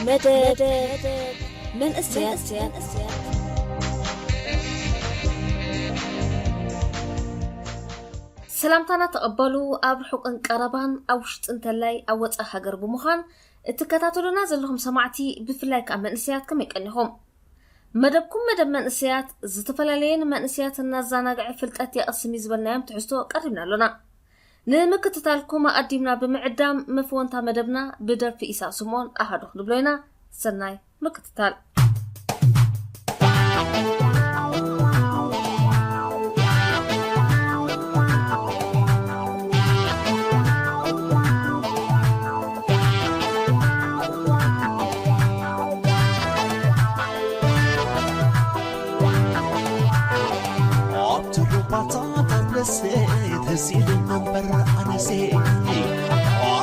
መደብ መንእሰያት። ሰላምታና ተቐበሉ። ኣብ ርሑቕን ቀረባን፣ ኣብ ውሽጢ እንተላይ ኣብ ወጻኢ ሃገር ብምዃን እትከታተሉና ዘለኹም ሰማዕቲ፣ ብፍላይ ከኣ መንእሰያት፣ ከመይ ቀኒኹም? መደብኩም መደብ መንእሰያት ዝተፈላለየ ንመንእሰያት እናዘናግዐ ፍልጠት የቐስም እዩ ዝበልናዮም ትሕዝቶ ቀሪብና ኣሎና። ንምክትታልኩም ኣቐዲምና ብምዕዳም መፈወንታ መደብና ብደርፊ ኢሳቕ ስምኦን ኣሃዱ ክንብሎ ኢና። ሰናይ ምክትታል። ኣብቲ ሩባታት ኣብ ደሴት ተሲእሉ ነበር ኣነሴ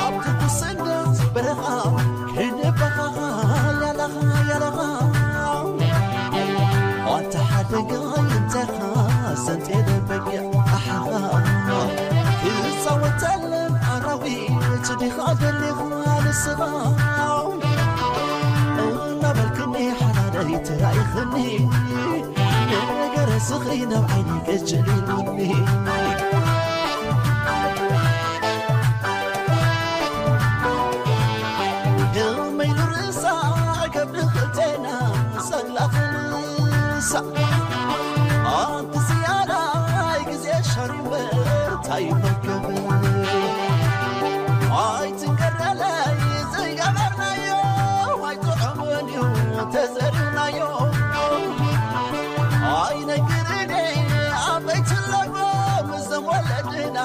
ኣብቲ ጉስነት በረኻ ክንበኻኻ ያላኻ ያላኻ ኣንተ ሓደጋ እንተኻ ሰንጤለ በጊዕ ኣሓኻ ክጻወተለን ኣራዊት ዲኻ ደሊኻ ንስኻ እናበልክኒ ሓላለይ ተራኢኽኒ ነገር ስኽሪ ናብ ዓይኒ ገጭል ኢሉኒ ከመይ ኢሉ ርእሳ ከብዲ ክልቴና ሰላኽንሳ ኣንቲ ዝያዳይ ግዜ ሻሪ እምበር ታይ መገብ ኣይትንገረለይ ዝገበርናዮ ኣይጥዑምን እዩ ተዘሪብናዮ ኣይነግርኔ ኣበይትለጎ ምዘም ወለድና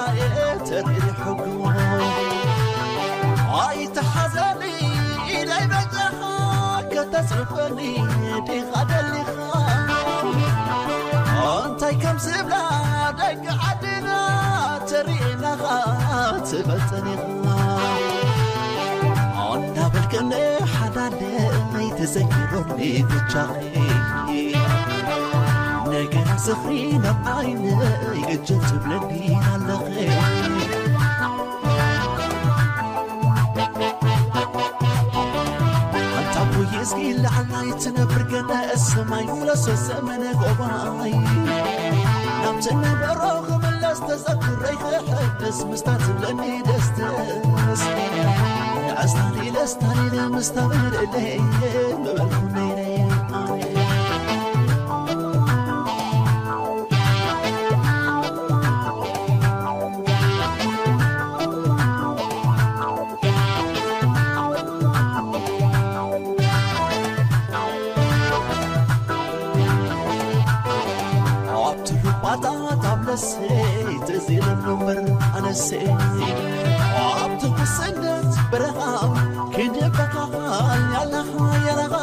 ተሪሕጉ ኣይተሓዘኒ ኢደይ በጃኻ ከተስርፈኒ ዲኻ ደሊኻ እንታይ ከም ዝብላ ደቂ ዓድና ተሪእናኻ ትበልጠን ኢኻ እንዳበልክኒ ሓዳለይ ተዘኪሮኒ ብቻኺ ነገር ዝኽሪ ናብ ዓይነይ እጅል ትብለኒ ኣለኺ ኣንታ ኣቦይ እስኪ ላዕላይ ትነብር ገና ሰማይ ምለሶ ዘመነ ጎባይ ናብቲ ነበሮ ክምለስ ተዘክረይ ክሕደስ ምስታ ትብለኒ ደስደስ ንዕስታን ኢለ ስታን ኢለ ምስታ ብርለየ ምበልኩ ነይረ ኣነ ኣብቲ ሩባታት ኣብ ለሰይ ትዝ ኢለኒ እምበር ኣነሰይ ኣብቲ ጉስነት በረኻ ክንበካኻ ያለኻ ያለኻ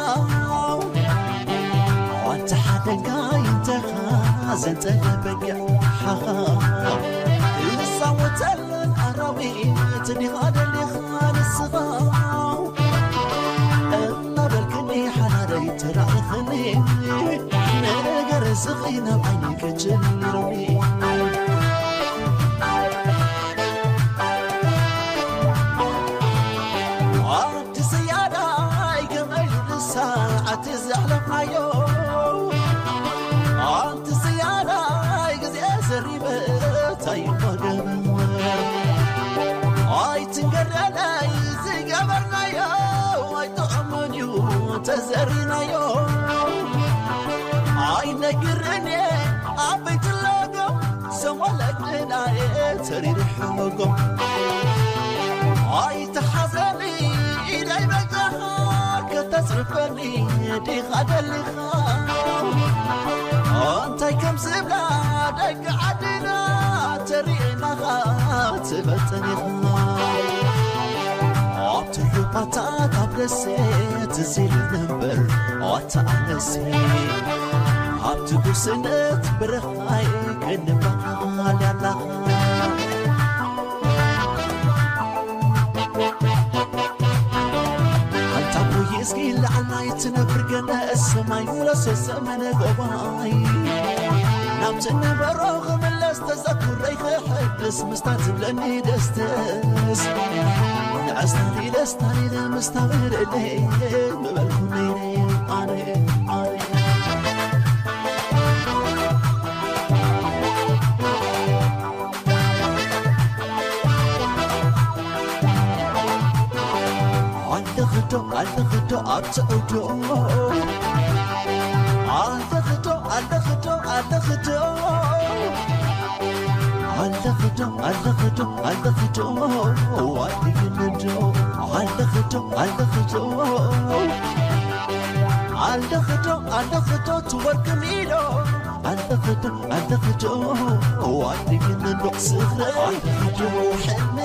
ኣንተ ሓደጋይ እንተኻ ዘንጸለ በጊዕ ሓኻ እዛወተለን ኣራዊት ዲኻ ደሊኻ ንስኻ እናበልክኒ ሓዳረይ ተራኢኽኒ ነገር ስኺ ናብ ዓይኒ ከጀሚሩኒ ኣንቲ ዝያዳይ ከመይ ንሳዓት ዘሕለፍናዮ ኣንቲ ዝያዳይ ግዜ ዘሪበ ታይ መገብ ኣይትንገረለይ ዝገበርናዮ ኣይጥዕምን እዩ ተዘሪናዮ ኣይነግርን እየ ኣበይ ትለጎ ሰሞለድናየ ተሪርሖጎ ኣይተሓዘኒ ኢደይ በጃኻ ከተስርፈኒ ዲኻ ደሊኻ እንታይ ከም ዝብላ ደቂ ዓድና ተሪእናኻ ትበልጠን ኢኻ ኣብቲ ሩባታት ኣብ ደሴት ዝል ነበር ኣታ ኣነሴ ኣብቲ ጉስነት ብርኻይ ክንበሃል ያላኻ ኣንታ ኣቦይ እስኪ ላዕላይ ትነብር ገና ሰማይ ምለሶ ዘመነ ጎባይ ኣብቲ ነበሮ ክምለስ ተዘክረይ ክሕድስ ምስታ ትብለኒ ደስደስ ንዕስታን ኢለ ስታን ኢለ ምስታ በለለይ ምበልኩ ነይረ ኣነ ኣነ ኣለኽዶ ኣለኽዶ ኣብቲ ዑዶ ኣለኽዶ ኣለኽዶ ኣለኽዶ ኣለኽዶ ኣለኽዶ ኣለኽዶ ዋዲግንዶ ኣለኽዶ ኣለኽዶ ኣለኽዶ ኣለኽዶ ትወርቅ ሚሎ ኣለኽዶ ኣለኽዶ ዋዲግንዶ ስኽረ ኣለኽዶ ሕነ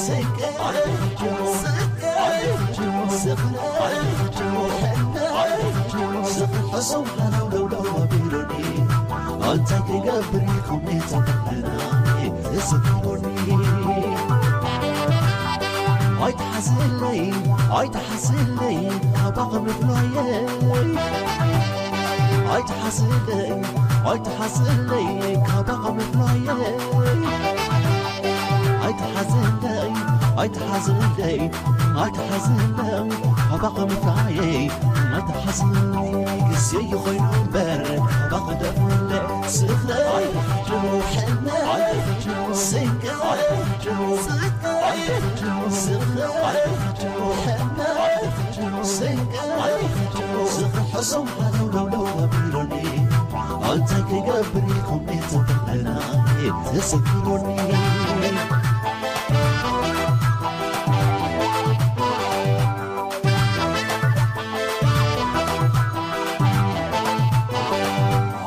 ስቀ ስቀ ስኽረ ኣለኽዶ ሕነ ስኽረ ሕሱም ሃለው ለውለው ኣቢሉኒ እንታይ ክገብር ኢኹም ተፈተና ተሰኪሩኒ ኣይትሓዝለይ ኣይትሓዝለይ ካባኸ ምፍላየይ ኣይትሓዝለይ ኣይትሓዝለይ ካባኸ ምፍላየይ ኣይትሓዝለይ ኣይትሓዝለይ ኣይትሓዝለይ ካባኸ ምፍላየይ ኣይትሓዝለይ ግዜ ይኾይኑ እምበር ካባኸ ደፍለ ስኽረ ኣይትሓድሩ ሕነ ኣይትሓድሩ ስንቅ ኣይትሓድሩ ስንቅ ኣይትሓድሩ ስኽረ ኣይትሓድሩ ሕነ ኣይትሓድሩ ስንቅ ኣይትሓድሩ ስኽረ ሕሱም ሃለው ለውለው ኣቢሉኒ እንታይ ክገብር ኢኹም ቤት ተፈለና ተሰኪሩኒ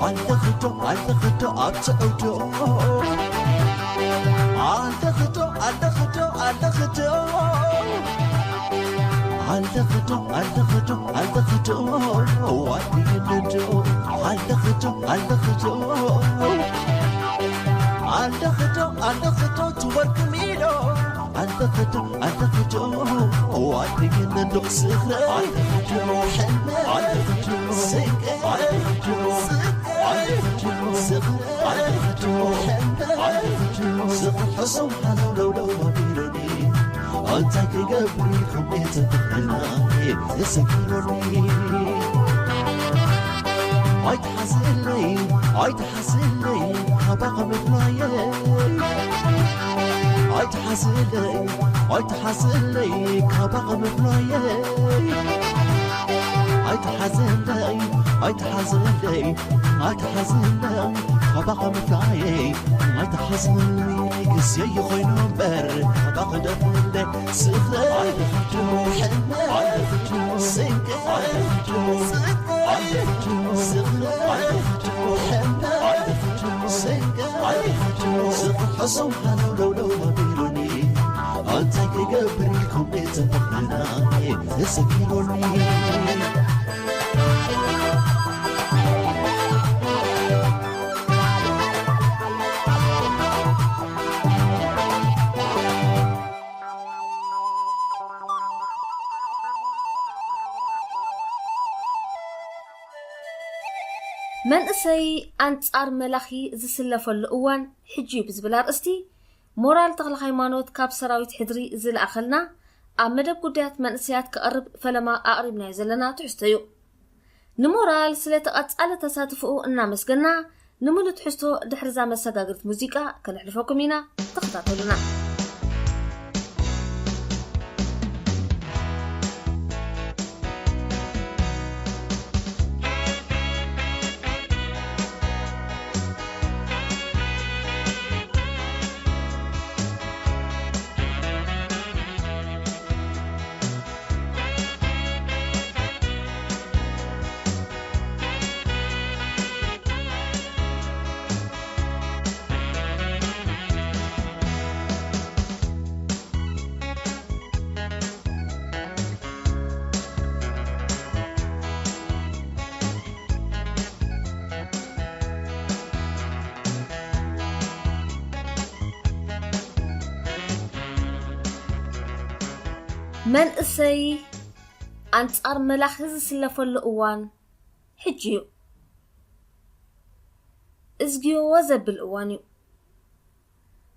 ኣለኽዶ ኣለኽዶ ኣብቲ ዑዶ ኣለኽዶ ኣለኽዶ ኣለኽዶ ኣለኽዶ ኣለኽዶ ኣለኽዶ ዋዲንዶ ኣለኽዶ ኣለኽዶ ኣለኽዶ ኣለኽዶ ትወርቅ ሚሎ ኣለኽዶ ኣለኽዶ ዋዲንዶ ስኽረ ኣለኽዶ ሕነ ኣለኽዶ ስንቀ ኣለኽዶ ስንቀ ኣለኽዶ ስኽረ ኣለኽዶ ሕነ ኣለኽዶ ስኽረ ሕሱም ሃለው ለውለው ኣቢሉኒ እንታይ ክገብር ኢኹም ቤተ ፍቅርና ተሰኪሩኒ ኣይትሓዝለይ ኣይትሓዝለይ ካባኸ ምፍላየይ ኣይትሓዝለይ ኣይትሓዝለይ ካባኸ ምፍላየይ ኣይትሓዝለይ ኣይትሓዝለይ ኣይትሓዝለይ ካባኸ ምፍላየይ ኣይትሓዝለይ ግዜ ይኾይኑ እምበር ካባኸ ደፍለ ስኽረ ኣይትሓድሩ ሕልመ ኣይትሓድሩ ስንቀ ኣይትሓድሩ ስንቀ ኣይትሓድሩ ስኽረ ኣይትሓድሩ ሕልመ ኣይትሓድሩ ስንቀ ኣይትሓድሩ ስኽረ ሕሱም ሃለው ለውለው ኣቢሉኒ እንታይ ክገብር ኢልኩም ቤተ ፍቅርና ተሰኪሩኒ መንእሰይ ኣንጻር መላኺ ዝስለፈሉ እዋን ሕጂ እዩ ብዝብል ኣርእስቲ ሞራል ተኽለ ሃይማኖት ካብ ሰራዊት ሕድሪ ዝለኣኸልና ኣብ መደብ ጉዳያት መንእሰያት ክቐርብ ፈለማ ኣቕሪብናዮ ዘለና ትሕዝቶ እዩ። ንሞራል ስለቲ ቀጻሊ ተሳትፎኡ እናመስገና ንምሉእ ትሕዝቶ ድሕሪ እዛ መሰጋገሪት ሙዚቃ ከነሕልፈኩም ኢና። ተኸታተሉና። መንእሰይ ኣንጻር መላኺ ዝስለፈሉ እዋን ሕጂ እዩ። እዝግዮዎ ዘብል እዋን እዩ።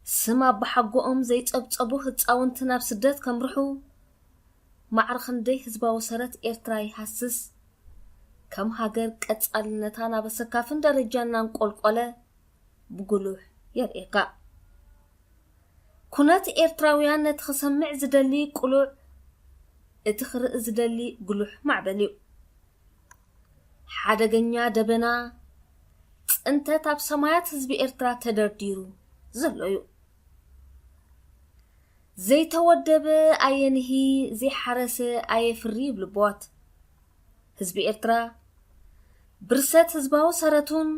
ስም ኣባሓጎኦም ዘይጸብጸቡ ህጻውንቲ ናብ ስደት ከምርሑ፣ ማዕረ ክንደይ ህዝባዊ ሰረት ኤርትራ ይሃስስ፣ ከም ሃገር ቀጻልነታ ናብ ኣሰካፍን ደረጃ እናንቆልቆለ ብጉሉሕ የርእየካ። ኩነት ኤርትራውያን ነቲ ክሰምዕ ዝደሊ ቅሉዕ፣ እቲ ክርኢ ዝደሊ ግሉሕ ማዕበል እዩ። ሓደገኛ ደበና ጽንተት ኣብ ሰማያት ህዝቢ ኤርትራ ተደርዲሩ ዘሎ እዩ። ዘይተወደበ ኣየንሂ፣ ዘይሓረሰ ኣየፍሪ ይብሉ ኣቦዋት። ህዝቢ ኤርትራ ብርሰት ህዝባዊ ሰረቱን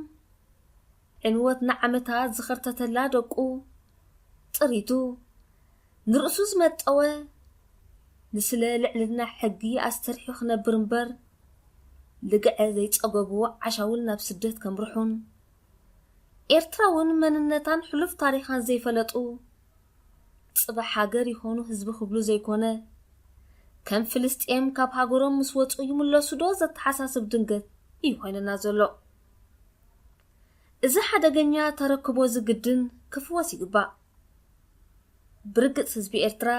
ዕንወት ንዓመታት ዝኸርተተላ ደቁ፣ ጥሪቱ፣ ንርእሱ ዝመጠወ፣ ንስለ ልዕልና ሕጊ ኣስተርሕዩ ክነብር እምበር፣ ልግዐ ዘይጸገቡ ዓሻውል ናብ ስደት ከምርሑን፣ ኤርትራ እውን መንነታን ሕሉፍ ታሪኻን ዘይፈለጡ፣ ጽባሕ ሃገር ይኾኑ ህዝቢ ክብሉ ዘይኮነ፣ ከም ፍልስጤም ካብ ሃገሮም ምስ ወጹ ይምለሱ ዶ ዘተሓሳስብ ድንገት እዩ ኮይንና ዘሎ። እዚ ሓደገኛ ተረክቦ እዚ ግድን ክፍወስ ይግባእ። ብርግጽ ህዝቢ ኤርትራ፣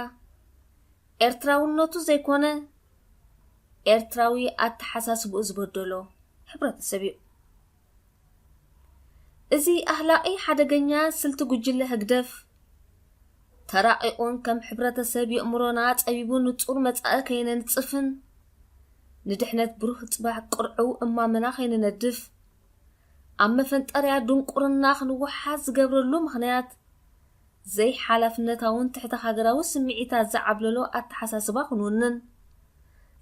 ኤርትራውነቱ ዘይኮነ፣ ኤርትራዊ ኣተሓሳስብኡ ዝበደሎ ሕብረተሰብ እዩ። እዚ ኣህላቒ ሓደገኛ ስልቲ ጉጅለ ህግደፍ፣ ተራቒቑን ከም ሕብረተሰብ የእምሮና ጸቢቡ ንጹር መጻኢ ከይነንጽፍን፣ ንድሕነት ብሩህ ጽባሕ ቅርዕው እማመና ከይንነድፍ፣ ኣብ መፈንጠርያ ድንቁርና ክንወሓዝ ዝገብረሉ ምኽንያት፣ ዘይሓላፍነታውን ትሕተ ሃገራዊ ስምዒታት ዝዓብለሎ ኣተሓሳስባ ክንውንን፣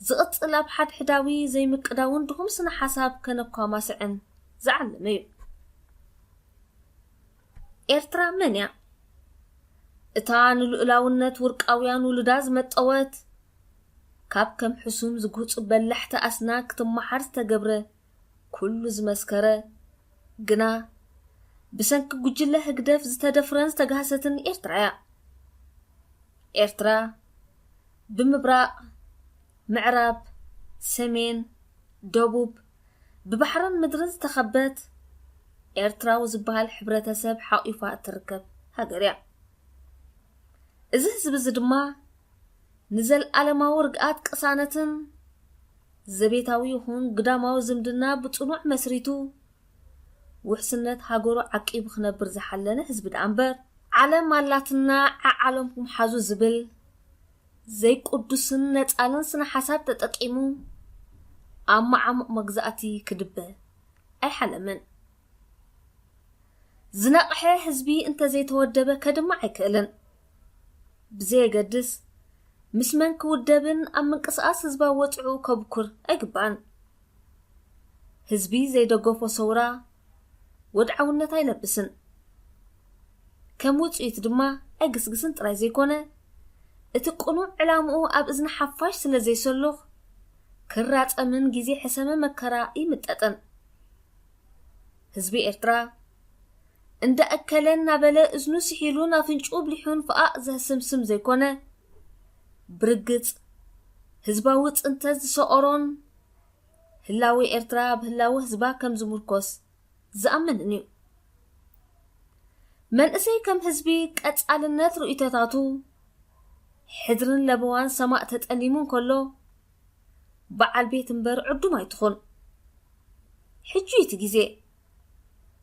ዝቕጽል ኣብ ሓድሕዳዊ ዘይምቅዳውን ድኹም ስነ ሓሳብ ከነኳማስዕን ዝዓለመ እዩ። ኤርትራ መን እያ? እታ ንልኡላውነት ውርቃውያን ውሉዳ ዝመጠወት፣ ካብ ከም ሕሱም ዝጉህጹ በላሕቲ ኣስናን ክትመሓር ዝተገብረ፣ ኩሉ ዝመስከረ፣ ግና ብሰንኪ ጉጅለ ህግደፍ ዝተደፍረን ዝተጋህሰትን ኤርትራ እያ። ኤርትራ ብምብራቕ፣ ምዕራብ፣ ሰሜን፣ ደቡብ፣ ብባሕርን ምድርን ዝተኸበት፣ ኤርትራዊ ዝበሃል ሕብረተሰብ ሓቒፋ እትርከብ ሃገር እያ። እዚ ህዝቢ እዚ ድማ ንዘልኣለማዊ ርግኣት ቅሳነትን ዘቤታዊ ይኹን ግዳማዊ ዝምድና ብጽኑዕ መስሪቱ፣ ውሕስነት ሃገሩ ዓቂቡ ክነብር ዝሓለነ ህዝቢ ደኣ እምበር፣ ዓለም ኣላትና ዓዓለምኩም ሓዙ ዝብል ዘይቅዱስን ነጻልን ስነ ሓሳብ ተጠቂሙ ኣብ መዓሙቕ መግዛእቲ ክድበ ኣይሓለመን። ዝነቕሐ ህዝቢ እንተዘይተወደበ ከድምዕ ኣይክእልን። ብዘየገድስ፣ ምስ መን ክውደብን ኣብ ምንቅስቓስ ህዝባዊ ወጽዑ ከብኩር ኣይግባእን። ህዝቢ ዘይደገፎ ሰውራ ወድዓውነት ኣይለብስን። ከም ውጽኢት ድማ ኣይግስግስን ጥራይ ዘይኮነ፣ እቲ ቅኑዕ ዕላምኡ ኣብ እዝኒ ሓፋሽ ስለ ዘይሰሉኽ፣ ክራጸምን ግዜ ሕሰመ መከራ ይምጠጥን። ህዝቢ ኤርትራ እንዳ እከለ እናበለ እዝኑ ስሒሉን ኣፍንጭኡ ብሊሑን ፍኣእ ዘህስምስም ዘይኮነ፣ ብርግጽ ህዝባዊ ጽንተት ዝሰኦሮን ህላዊ ኤርትራ ኣብ ህላዊ ህዝባ ከም ዝምርኮስ ዝኣምንን እዩ። መንእሰይ ከም ህዝቢ ቀጻልነት ርእይቶታቱ ሕድርን ለበዋን ሰማእ ተጠሊሙ እንከሎ፣ በዓል ቤት እምበር ዕዱም ኣይትኹን። ሕጂ እቲ ግዜ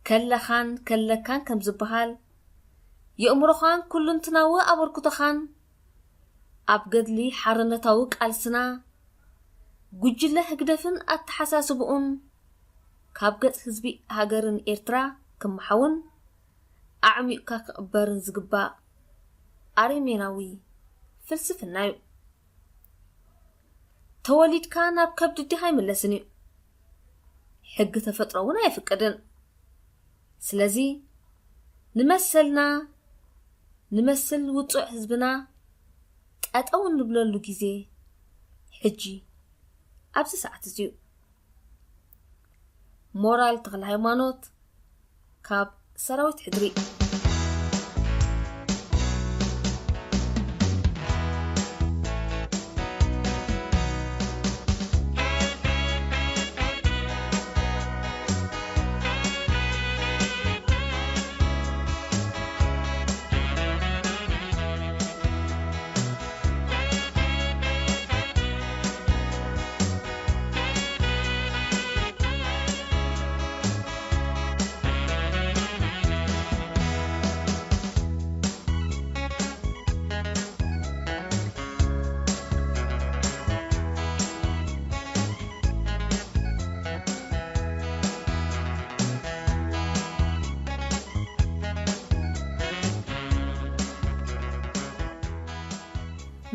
ከለኻን ከለካን ከም ዝበሃል፣ የእምሮኻን ኩሉንትናዊ ኣበርክቶኻን ኣብ ገድሊ ሓርነታዊ ቃልስና ጉጅለ ህግደፍን ኣተሓሳስብኡን ካብ ገጽ ህዝቢ ሃገርን ኤርትራ ክመሓውን ኣዕሚቕካ ክቕበርን ዝግባእ ኣሬሜናዊ ፍልስፍና እዩ። ተወሊድካ ናብ ከብዲ ዲኻ ኣይምለስን እዩ። ሕጊ ተፈጥሮ እውን ኣየፍቅድን። ስለዚ ንመሰልና፣ ንመስል ውጹዕ ህዝብና ጠጠው እንብለሉ ግዜ ሕጂ ኣብዚ ሰዓት እዚ እዩ። ሞራል ተኽለ ሃይማኖት ካብ ሰራዊት ሕድሪ።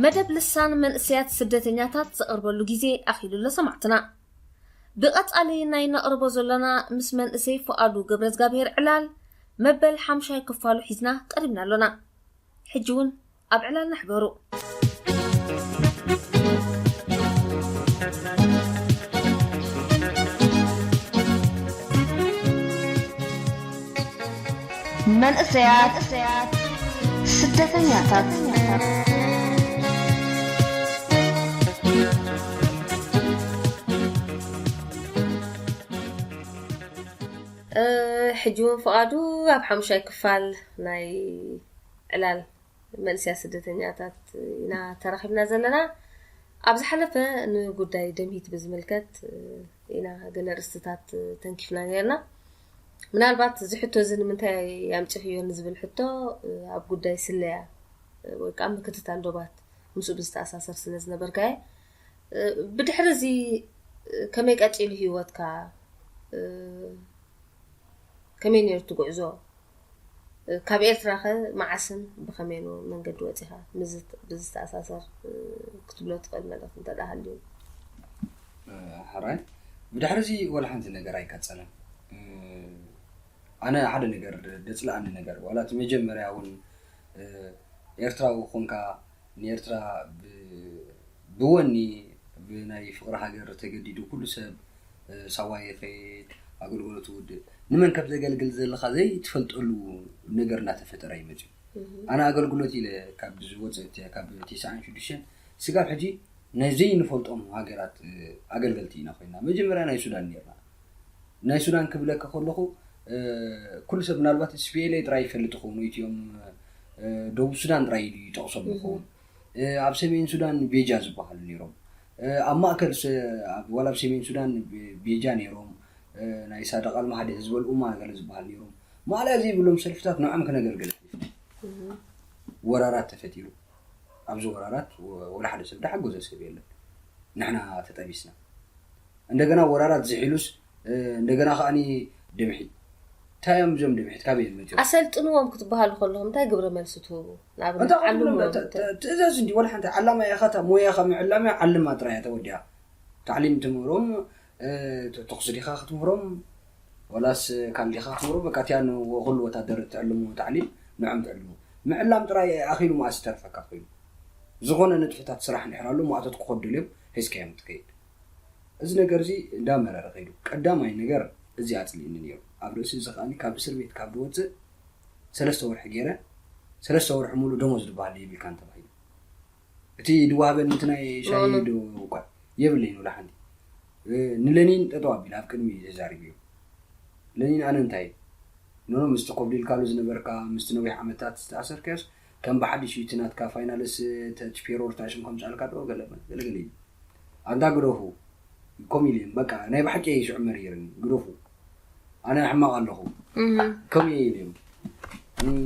መደብ ልሳን መንእሰያት ስደተኛታት ዘቕርበሉ ግዜ ኣኺሉ ኣሎ ሰማዕትና። ብቐጻሊ ናይ ነቕርቦ ዘሎና ምስ መንእሰይ ፍቓዱ ገብረዝጋብሄር ዕላል መበል ሓምሻይ ክፋሉ ሒዝና ቀሪብና ኣሎና። ሕጂ እውን ኣብ ዕላልና ሕበሩ። መንእሰያት ስደተኛታት። እ፣ ሕጂ እውን ፍቓዱ ኣብ ሓሙሻይ ክፋል ናይ ዕላል መንእሰያት ስደተኛታት ኢና ተራኺብና ዘለና። ኣብ ዝሓለፈ ንጉዳይ ደምሂት ብዝምልከት፣ እ፣ ኢና ገለ ርእስትታት ተንኪፍና ነርና። ምናልባት እዚ ሕቶ እዚ ንምንታይ ኣምጺኽዮ ንዝብል ሕቶ፣ እ፣ ኣብ ጉዳይ ስለያ፣ እ፣ ወይ ከዓ ምክትታል ዶባት ምስኡ ብዝተኣሳሰር ስለ ዝነበርካየ፣ እ፣ ብድሕሪ እዚ፣ እ፣ ከመይ ቀጺሉ ህይወትካ? እ፣ ከመይ ነይሩ እቲ ጉዕዞ? እ፣ ካብ ኤርትራ ኸ መዓስን ብኸመይን መንገዲ ወጺኻ? ምስ ብዝተኣሳሰር፣ እ፣ ክትብሎ ትኽእል መልእኽቲ እንተ ደኣ ሃልዩ? እ፣ ሕራይ፣ ብድሕሪ እዚ ወላ ሓንቲ ነገር ኣይቀጸለን። እ፣ ኣነ ሓደ ነገር ደ-፣ ደጽልኣኒ ነገር፣ ዋላ እቲ መጀመርያ እውን፣ እ፣ ኤርትራዊ ኾንካ ንኤርትራ ብ-፣ ብወኒ፣ ብናይ ፍቕሪ ሃገር ተገዲዱ ኩሉ ሰብ፣ እ፣ ሳዋ ይኸይድ፣ ኣገልግሎት ውድእ። ንመን ከም ዘገልግል ዘለኻ ዘይትፈልጠሉ ነገር እናተፈጠረ ይመጽእ። እህ። ኣነ ኣገልግሎት ኢለ ካብ ዝወጽእ፣ ካብ ተስዓን ሽዱሽተን ስጋብ ሕጂ ናይ ዘይንፈልጦም ሃገራት፣ እ፣ ኣገልገልቲ ኢና ኮይና። መጀመርያ ናይ ሱዳን ነርና። ናይ ሱዳን ክብለካ ከለኹ፣ እ፣ ኩሉ ሰብ ምናልባት ኤስ ፒ ኤል ኤ ጥራይ ይፈልጥ ይኸውን፣ ወይ እቲኦም፣ እ፣ ደቡብ ሱዳን ጥራይ ኢሉ ይጠቕሶም እህ። ይኸውን። እ፣ ኣብ ሰሜን ሱዳን ቤጃ ዝበሃሉ ነይሮም። እ፣ ኣብ ማእከል ሰ-፣ ኣብ፣ ዋላ ኣብ ሰሜን ሱዳን ቤ-፣ ቤጃ ነይሮም። እ፣ ናይ ሳድቕ ኣልማህዲ ህዝበል ኡማ ገለ ዝበሃል ነይሮም። ማእለያ ዘይብሎም ሰልፍታት ንዖም ክነገልግል። እህ። ወራራት ተፈጢሩ። ኣብዚ ወራራት ወ-፣ ወላ ሓደ ሰብ ዝሓገዞ ሰብ የለን። ንሕና ተጠቢስና። እንደገና ወራራት ዝሒሉስ፣ እ፣ እንደገና ከኣኒ ድምሒት። እንታይ እዮም እዞም ድምሒት? ካበይ እዮም መፂኦም? ኣሰልጥንዎም ክትበሃሉ ከለኹም እንታይ ግብረ መልሲ ትህቡ? ንኣብነት እንታይ ዓልምዎም ክትብሎም? ተ-፣ ተ-፣ ትእዛዝ እንዲ ወላ ሓንቲ ዓላማ ኢኻ፣ እታ ሞያኻ ምዕላም እያ፣ ዓልማ ጥራይ እያ ተወዲኣ። ታዕሊም ትምህሮም፣ እ፣ ተ-፣ ተኹሲ ዲኻ ክትምህሮም? ወላስ ካልእ ዲኻ ክትምህሮም? በቃ እቲኣ ንኹሉ ወታደር ትዕልሞ ታዕሊም ንዖም ትዕልሞ። ምዕላም ጥራይ ኣኺሉ መኣስ ይተርፈካ ኮይኑ። ዝኾነ ንጥፈታት ስራሕ እንድሕር ኣሎ፣ ማእቶት ክኸዱ ድልዮም ሒዝካዮም ትከይድ። እዚ ነገር እዚ እንዳመረረ ከይዱ። ቀዳማይ ነገር እዚ ኣጽሊእኒ ነይሩ። ኣብ ርእሲ እዚ ከኣ ካብ እስር ቤት ካብ ዝወጽእ ሰለስተ ወርሒ ገይረ፣ ሰለስተ ወርሒ ሙሉእ ደሞዝ ዝበሃል የብልካን ተባሂሉ። እቲ ድዋህበኒ እቲ ናይ ሻሂ ኖኖ። ዶ እኳ የብለይን ወላ ሓንቲ። እ፣ ንለኒን ጠጠው ኣቢለ ኣብ ቅድሚ ተዛሪብዮ። ለኒን ኣነ እንታይ? ኖኖ ምስቲ ኮብሊልካሉ ዝነበርካ፣ ምስቲ ነዊሕ ዓመታት ዝተኣሰርካዮስ ከም ብሓድሽ እዩ እቲ ናትካ ፋይናልስ ተ-፣ እቲ ፔሮር እንታይ ሽም ከምፅኣልካ ዶ ገለ ገለ ገለ እዩ። ኣንታ ግደፉ። ከምኡ ኢለ እየ። በቃ ናይ ብሓቂ እዩ ሽዑ መሪርኒ። ግደፉ። ኣነ ሕማቕ ኣለኹ። እህ። ከምኡ እየ ኢለ እየ። እም፣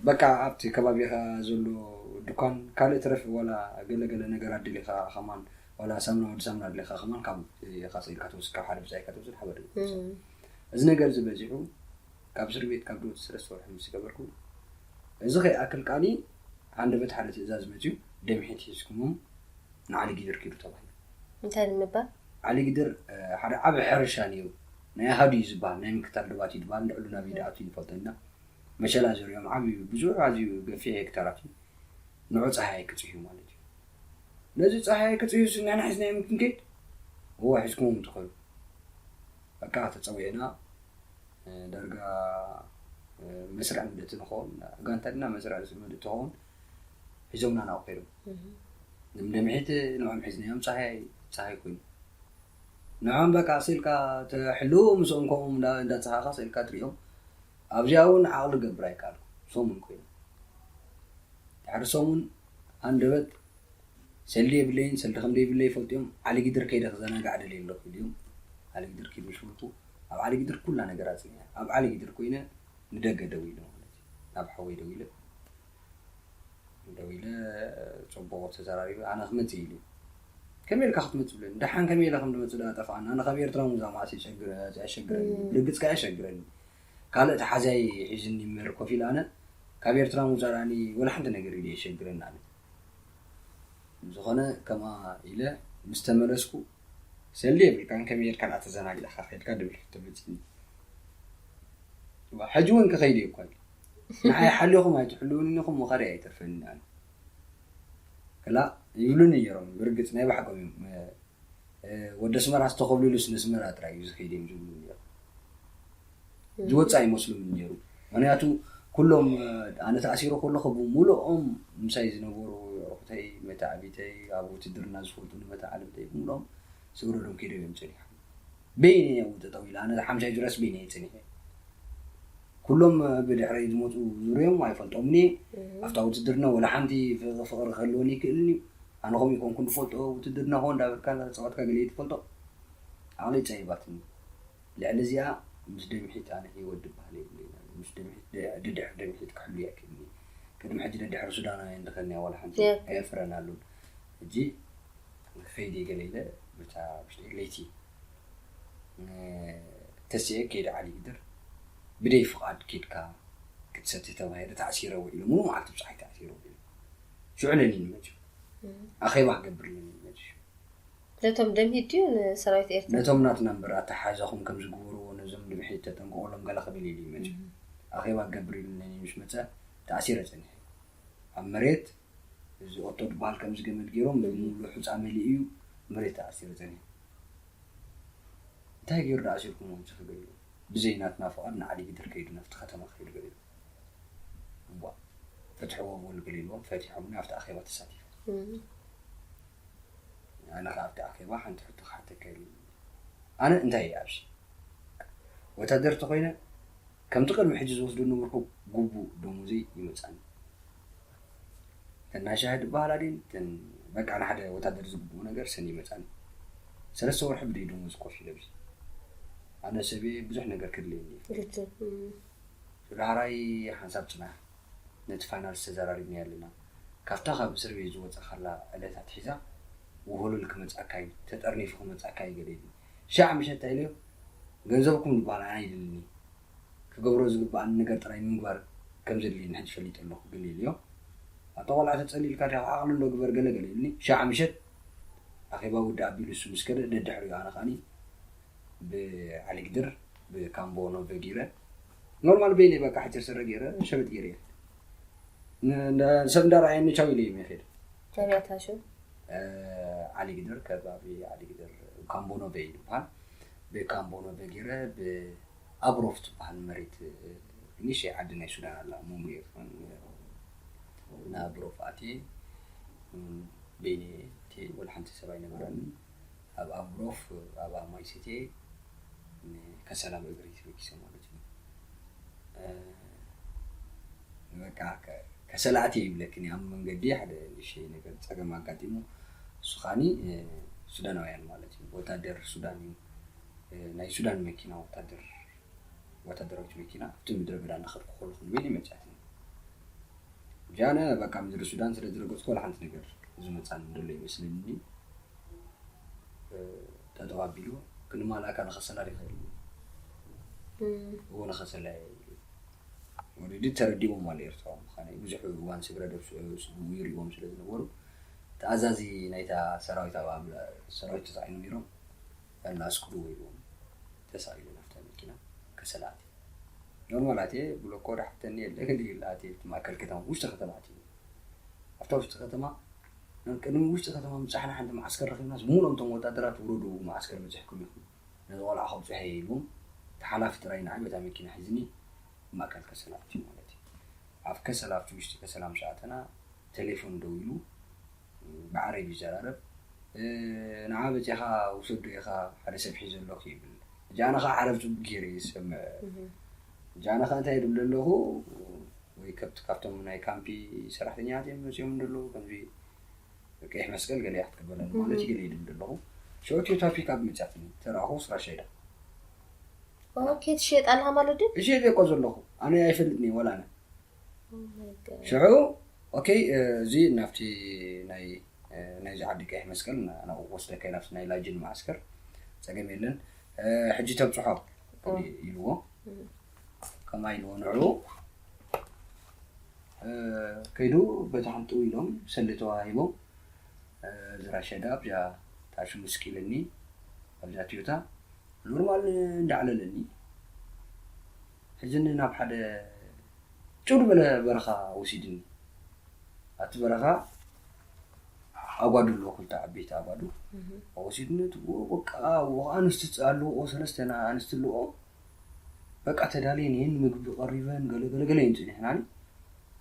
በቃ ኣብቲ ከባቢኻ ዘሎ ድኳን ካልእ ትረፍ ዋላ ገለ ገለ ነገራት ደሊኻ ከማን ዋላ ሳምና ወዲ ሳምና ደሊኻ ከማን ካብ ኢኻ ስኢልካ ትወስድ፣ ካብ ሓደ ብጻይካ ትወስድ ሓበ ደሊኻ ትወስድ። እህ። እዚ ነገር እዚ በዚሑ ካብ እስር ቤት ካብ ድወት ሰለስተ ወርሒ ምስ ገበርኩ፣ እዚ ከይኣክል ቃኒ ሃንደበት ሓደ ትእዛዝ መጺኡ፣ ደምሒት ሒዝኩሞም ንዓሊ ጊደር ኪዱ ተባሂሉ። እንታይ ንምባል? ዓሊ ጊደር፣ እ፣ ሓደ ዓቢ ሕርሻ ነይሩ። ናይ ኣሃዱ እዩ ዝበሃል፣ ናይ ምክታል ዶባት እዩ ዝበሃል፣ ልዕሉ ናበይ ደኣቱ ይፈልጠና። መሸላ ዘሪኦም ዓቢ ብዙሕ ኣዝዩ ገፊሕ ሄክታራት እዩ። ንዑ ጸሃይ ክጽህዩ ማለት እዩ። ነዚ ጸሃይ ክጽህዩ ንሕና ሒዝናዮም ክንከይድ፣ እወ ሒዝኩሞም ትኸዱ። በቃ ተጸዊዕና፣ እ፣ ዳርጋ፣ እ፣ መስርዕ ምድእቲ ንኸውን፣ ጋንታ ድና መስርዕ ምድእቲ ንኸውን፣ ሒዞምና ናብኡ ከይዶም። እህ። ንምደምሒት ንዕኦም ሒዝናዮም፣ ጸሃይ፣ ጸሃይ ኮይኑ። ንዕኦም በቃ ስኢልካ ትሕልው፣ ምስኦም ከምኡ እንዳ-፣ እንዳጸሃኻ ስኢልካ ትሪኦም። ኣብዚኣ እውን ዓቕሊ ገብር ኣይከኣልኩ። ሰሙን ኮይኑ። ድሕሪ ሰሙን ሃንደበት ሰልዲ የብለይን፣ ሰልዲ ከም ዘይብለይ ይፈልጡ እዮም። ዓሊ ጊድር ከይደ ክዘናጋዕ ደልየ ኣለኹ ኢሉ እዮም። ዓሊ ጊድር ከይዱ ምስ በልኩ፣ ኣብ ዓሊ ጊድር ኩላ ነገር ኣጽኒዐ። ኣብ ዓሊ ጊድር ኮይነ ንደገ ደው ኢለ ማለት እዩ። ናብ ሓወይ ደው ኢለ፣ ደው ኢለ፣ ጽቡቕ ተዘራሪበ፣ ኣነ ክመጽእ ኢሉ። ከመይ ኢልካ ክትመጽእ ብለኒ? ደሓን ከመይ ኢለ ከም ዝመጽእ ደኣ ጠፍኣኒ። ኣነ ካብ ኤርትራ ምውጻእ መዓስ የሸግረ-፣ ኣየሸግረኒ። እም። ርግጽ ከኣ የሸግረኒ። ካልእ ተሓዛይ ሒዝኒ እምበር ኮፍ ኢለ ኣነ ካብ ኤርትራ ምውጻእ ደኣኒ ወላ ሓንቲ ነገር ኢሉ የሸግረኒ ኣነ። ዝኾነ ከምኣ ኢለ ምስ ተመለስኩ፣ ሰልዲ የብልካን፣ ከመይ ጌርካ ደኣ ተዘናጊዕካ ከይድካ ድብል ሕቶ መጺእኒ። ዋ፣ ሕጂ እውን ክኸይድ እየ እኳ ኢለ። ንዓይ ሓሊኹም ኣይትሕልውኒ ኢኹም፣ መኸሪ ኣይተርፈኒ ኣነ። ክላ ይብሉኒ ነይሮም፣ ብርግጽ ናይ ባሕቆም እዮም። እ፣ ወዲ ኣስመራ ዝተኸብልሉስ ንስመራ ጥራይ እዩ ዝኸይድ እዮም ዝብሉ ነይሮም። ዝወፅእ ኣይመስሉምን ነይሩ። ምክንያቱ ኩሎም፣ እ፣ ኣነ ተኣሲረ ከለኹ ብምሉኦም ምሳይ ዝነበሩ ኣቑሑተይ፣ መተዓቢተይ፣ ኣብ ውትድርና ዝፈልጡ መተዓልምተይ ብምሉኦም ስግረዶም ከይዶም እዮም ፀኒሖም። በይነይ እየ ጠጠው ኢለ፣ ኣነ ሓምሻይ ዙርያስ በይነይ እየ ፀኒሐ። ኩሎም፣ እ፣ ብድሕረይ ዝመፁ ዙርዮም ኣይፈልጦምን እየ። ኣብታ ውትድርና ወላ ሓንቲ ፍ-፣ ፍቕሪ ክህልወኒ ይክእልን እዩ። ኣነ ከምኡ ይኮንኩ ዝፈልጦ፣ ውትድርና ኾ እንዳበልካ እንዳተፃወትካ ገለ ትፈልጦ። ዓቕለይ ፀቢባትኒ። ልዕሊ እዚኣ ምስ ደምሒት ኣነ ህይወት ዝበሃል የብለይን። ምስ ደምሒት ደ-፣ ደድሕሪ ደምሒት ክሕሉ ኣይክእልን እየ። ቅድሚ ሕጂ ደድሕሪ ሱዳናውያን ድኸኒ ዋላ ሓንቲ የብለይን። ኣየፍረናሉን። ሕጂ ክኸይድ እየ ገለ ኢለ በታ ውሽጢ ለይቲ፣ እ፣ ተሲኤ ከይደ ዓሊ ግድር። ብደይ ፍቓድ ኬድካ ክትሰቲ ተባሂለ ተኣሲረ ውዒለ። ሙሉ መዓልቲ ብፀሓይ ተኣሲረ ውዒለ። ሽዑ ለኒን መፂኡ። ኣኼባ ክገብር ለኒን መፂኡ። ነቶም ደምሂት ድዩ ንሰራዊት ኤርትራ? ነቶም ናትና እምበር ኣተሓሕዛኹም ከም ዝግበርዎ ነዞም ድምሒት ተጠንቀቑሎም ገለ ክብል ኢሉ እዩ መፂኡ። ኣኼባ ክገብር ኢሉ ለኒን ምስ መፀ ተኣሲረ ፀኒሐ። ኣብ መሬት እዚ ኦቶ ዝበሃል ከምዚ ገመድ ገይሮም ብምሉእ ሑፃ መሊኡ እዩ መሬት ተኣሲረ ፀኒሑ። እንታይ ገይሩ ደኣ ኣሲርኩም ከምዚ ክገይሩ? ብዘይ ናትና ፍቓድ ንዓዲ ግድር ከይዱ ናብቲ ከተማ ክኸይዱ ገይሩ። እዋ፣ ፍትሕዎ በሉ ገለ ኢልዎም፣ ፈቲሖምኒ ኣብቲ ኣኼባ ተሳቲፈ። ኣነ ኸዓ ኣብቲ ኣኼባ ሓንቲ ሕቶ ክሓተካ ኢሉ። ኣነ እንታይ እየ ኣብዚ? ወታደር ተኾይነ ከምቲ ቅድሚ ሕጂ ዝወስዶ ነበርኩ ግቡእ ደሞዘይ ይመጻኒ። እተን ናይ ሻሂ ዝበሃላ ድየን፣ እተን በቃ ንሓደ ወታደር ዝግብኡ ነገር ሰን ይመጻኒ። ሰለስተ ወርሒ ብደይ ደሞዝ ኮፍ ኢለ ኣብዚ። ኣነ ሰብ እየ፣ ብዙሕ ነገር ከድልየኒ እዩ። ርድእ። እም። ዳሕራይ ሓንሳብ ጽናሕ፣ ነቲ ፋይናል ዝተዘራሪብናዮ ኣለና። ካብታ ካብ እስር ቤት ዝወጻኻላ ዕለት ኣትሒዛ፣ ውህሉል ክመጻካ እዩ፣ ተጠርኒፉ ክመጻካ እዩ ገለ ኢሉኒ። ሻዕ ምሸት እንታይ ኢለዮ፣ ገንዘብኩም ዝበሃል ኣነ ኣይደልን እዩ። ክገብሮ ዝግብኣኒ ነገር ጥራይ ንምግባር ከም ዘድልየኒ ሕጂ ፈሊጠ ኣለኹ፣ ገለ ኢለዮ። ኣታ ቆልዓ ተጸሊልካ ዲኻ፣ ዓቕሊ እንዶ ግበር፣ ገለ ገለ ኢሉኒ። ሻዕ ምሸት ኣኼባ ውድእ ኣቢሉ እሱ ምስ ከደ፣ ደድሕሪኡ ኣነ ከኣኒ ብዓሊ ግድር፣ ብካምቦ ኖቨ ገይረ፣ ኖርማል በይነይ በቃ ሓጺር ስረ ገይረ፣ ሸበጥ ገይረ እየ። ን-፣ ን-፣ ሰብ እንዳረኣየኒ ቻው ኢለ እየ መይኸይድ። ኣበይ ኣታ ሽም? እ፣ ዓሊ ግድር፣ ከባቢ ዓሊ ግድር፣ ካምቦ ኖቨ እዩ ዝበሃል። ብካምቦ ኖቨ ገይረ፣ ብኣብሮፍ ትበሃል መሬት፣ እ፣ ንእሽተይ ዓዲ ናይ ሱዳን ኣላ፣ ሙምሪ እያ ትኾን። ንኣብሮፍ ኣትየ፣ እ፣ በይነይ ኣትየ፣ ወላ ሓንቲ ሰብ ኣይነበረንን። ኣብ ኣብሮፍ፣ ኣብ ኣማይ ሰትየ፣ ንከሰላ ብእግሪ ተበጊሰ ማለት እዩ። እ፣ በቃ ከ-፣ ከሰላ ኣትየ ይብለክን፣ ኣብ መንገዲ ሓደ ንእሽተይ ነገር ጸገም ኣጋጢሙ፣ እሱ ኸኣኒ፣ እ፣ ሱዳናውያን ማለት እዩ፣ ወታደር ሱዳን እዩ፣ እ፣ ናይ ሱዳን መኪና ወታደር፣ ወታደራዊት መኪና ኣብቲ ምድረ በዳ እናኸድኩ ከለኹ ንበይነይ መጽኣትኒ። እዚኣ ኣነ በቃ ምድሪ ሱዳን ስለ ዝረገጽኩ ዋላ ሓንቲ ነገር ዝመጻኒ ዘሎ ይመስለኒ። እ፣ ጠጠው ኣቢሉ፣ "ክንማልኣካ ንኸሰላ ዲኻ?" ኢሉ። እም። "እዎ፣ ንኸሰላ እየ" ኢሉ። ኦልሬዲ ተረዲኦም ኣሎ ኤርትራዊ ምዃነይ። ብዙሕ እዋን ስግረ ዶብ ስ-፣ ስ-፣ ይሪእዎም ስለ ዝነበሩ፣ እቲ ኣዛዚ ናይታ ሰራዊት ኣብ፣ ኣብ ሰራዊት ተጻዒኖም ነይሮም። "ያላ፣ ኣስክርዎ" ኢልዎም። ተሳኢሉ ናብታ መኪና ከሰላ ኣትየ። ኖርማል ኣትየ፣ ብሎኮ ዳሕተኒ የለ፣ ግን ኢላ ኣትየ፣ ኣብቲ ማእከል ከተማ፣ ውሽጢ ከተማ ኣትየ። ኣብታ ውሽጢ ከተማ፣ ቅድሚ ውሽጢ ከተማ ምብጻሕና ሓንቲ መዓስከር ረኺብናስ፣ ብምሉኦም እቶም ወታደራት፣ "ውረዱ፣ መዓስከር በጺሕኩም ኢኹም፣ ነዚ ቆልዓ ከብጽሖ እየ" ኢልዎም፣ እቲ ሓላፊ ጥራይ ንዓይ በታ መኪና ሒዝኒ ማእከል ከሰላ ኣትዩ ማለት እዩ። ኣብ ከሰላ፣ ኣብቲ ውሽጢ ከሰላ ምስ ኣተና፣ ቴሌፎን ደዊሉ፣ ብዓረብ ይዘራረብ። "እ፣ ንዓ በጺኻ ውሰዶ ኢኻ፣ ሓደ ሰብ ሒዘ ኣለኹ" ይብል። ሕጂ ኣነ ኸዓ ዓረብ ጽቡቕ ገይረ እየ ዝሰምዕ። እህ። ሕጂ ኣነ ኸዓ እንታይ ድብል ኣለኹ፣ ወይ ከብት-፣ ካብቶም ናይ ካምፒ ሰራሕተኛታት እዮም መጺኦም እንደለዉ፣ ከምዚ ቀይሕ መስቀል ገለ እያ ክትቅበለኒ ማለት እዩ፣ እህ። ገለ ይድብል ኣለኹ። ሽዑ ቶዮታ ፒክኣፕ መጺኣትኒ፣ ተረኣኹ፣ ስራሻይ ኢዳ። ኦኬ፣ ትሸየጥ ኣለኻ ማለት ድዩ? እሸየጥ እየ እኮ ዘለኹ። ኣነ ኣይፈልጥን እየ፣ ወላ ኣነ። Oh my God። ሽዑ፣ ኦኬ፣ እ፣ እዚ ናብቲ ናይ፣ እ፣ ናይዚ ዓዲ ቀይሕ መስቀል ና-፣ ናብኡ ክወስደካ እዩ፣ ናብቲ ናይ ላጅን መዓስከር። ጸገም የለን። እ፣ ሕጂ ተብጽሖ ኦ። ኢልዎ። እም። ከምኣ ኢልዎ ንዕኡ። እ፣ ከይዱ በቲ ሓንጥው ኢሎም ሰልዲ ተዋሂቦም። ዝራሻ ዳ ኣብዚኣ ታሹ ምስኪለኒ ኣብዚኣ ትዮታ ኖርማል እንዳዕለለኒ ሕጂ ናብ ሓደ ጭው ዝበለ በረኻ ወሲድኒ። ኣብቲ በረኻ ኣጓዱ ኣለዎ፣ ክልተ ዓበይቲ ኣጓዱ ወሲድኒ። እቲ በቃ ወቃ ኣንስቲ ኣለዎ፣ ሰለስተና ኣንስቲ ኣለዎ። በቃ ተዳልየን እየን፣ ምግቢ ቀሪበን ገለ ገለ ገለ እየን ፅኒሕናኒ።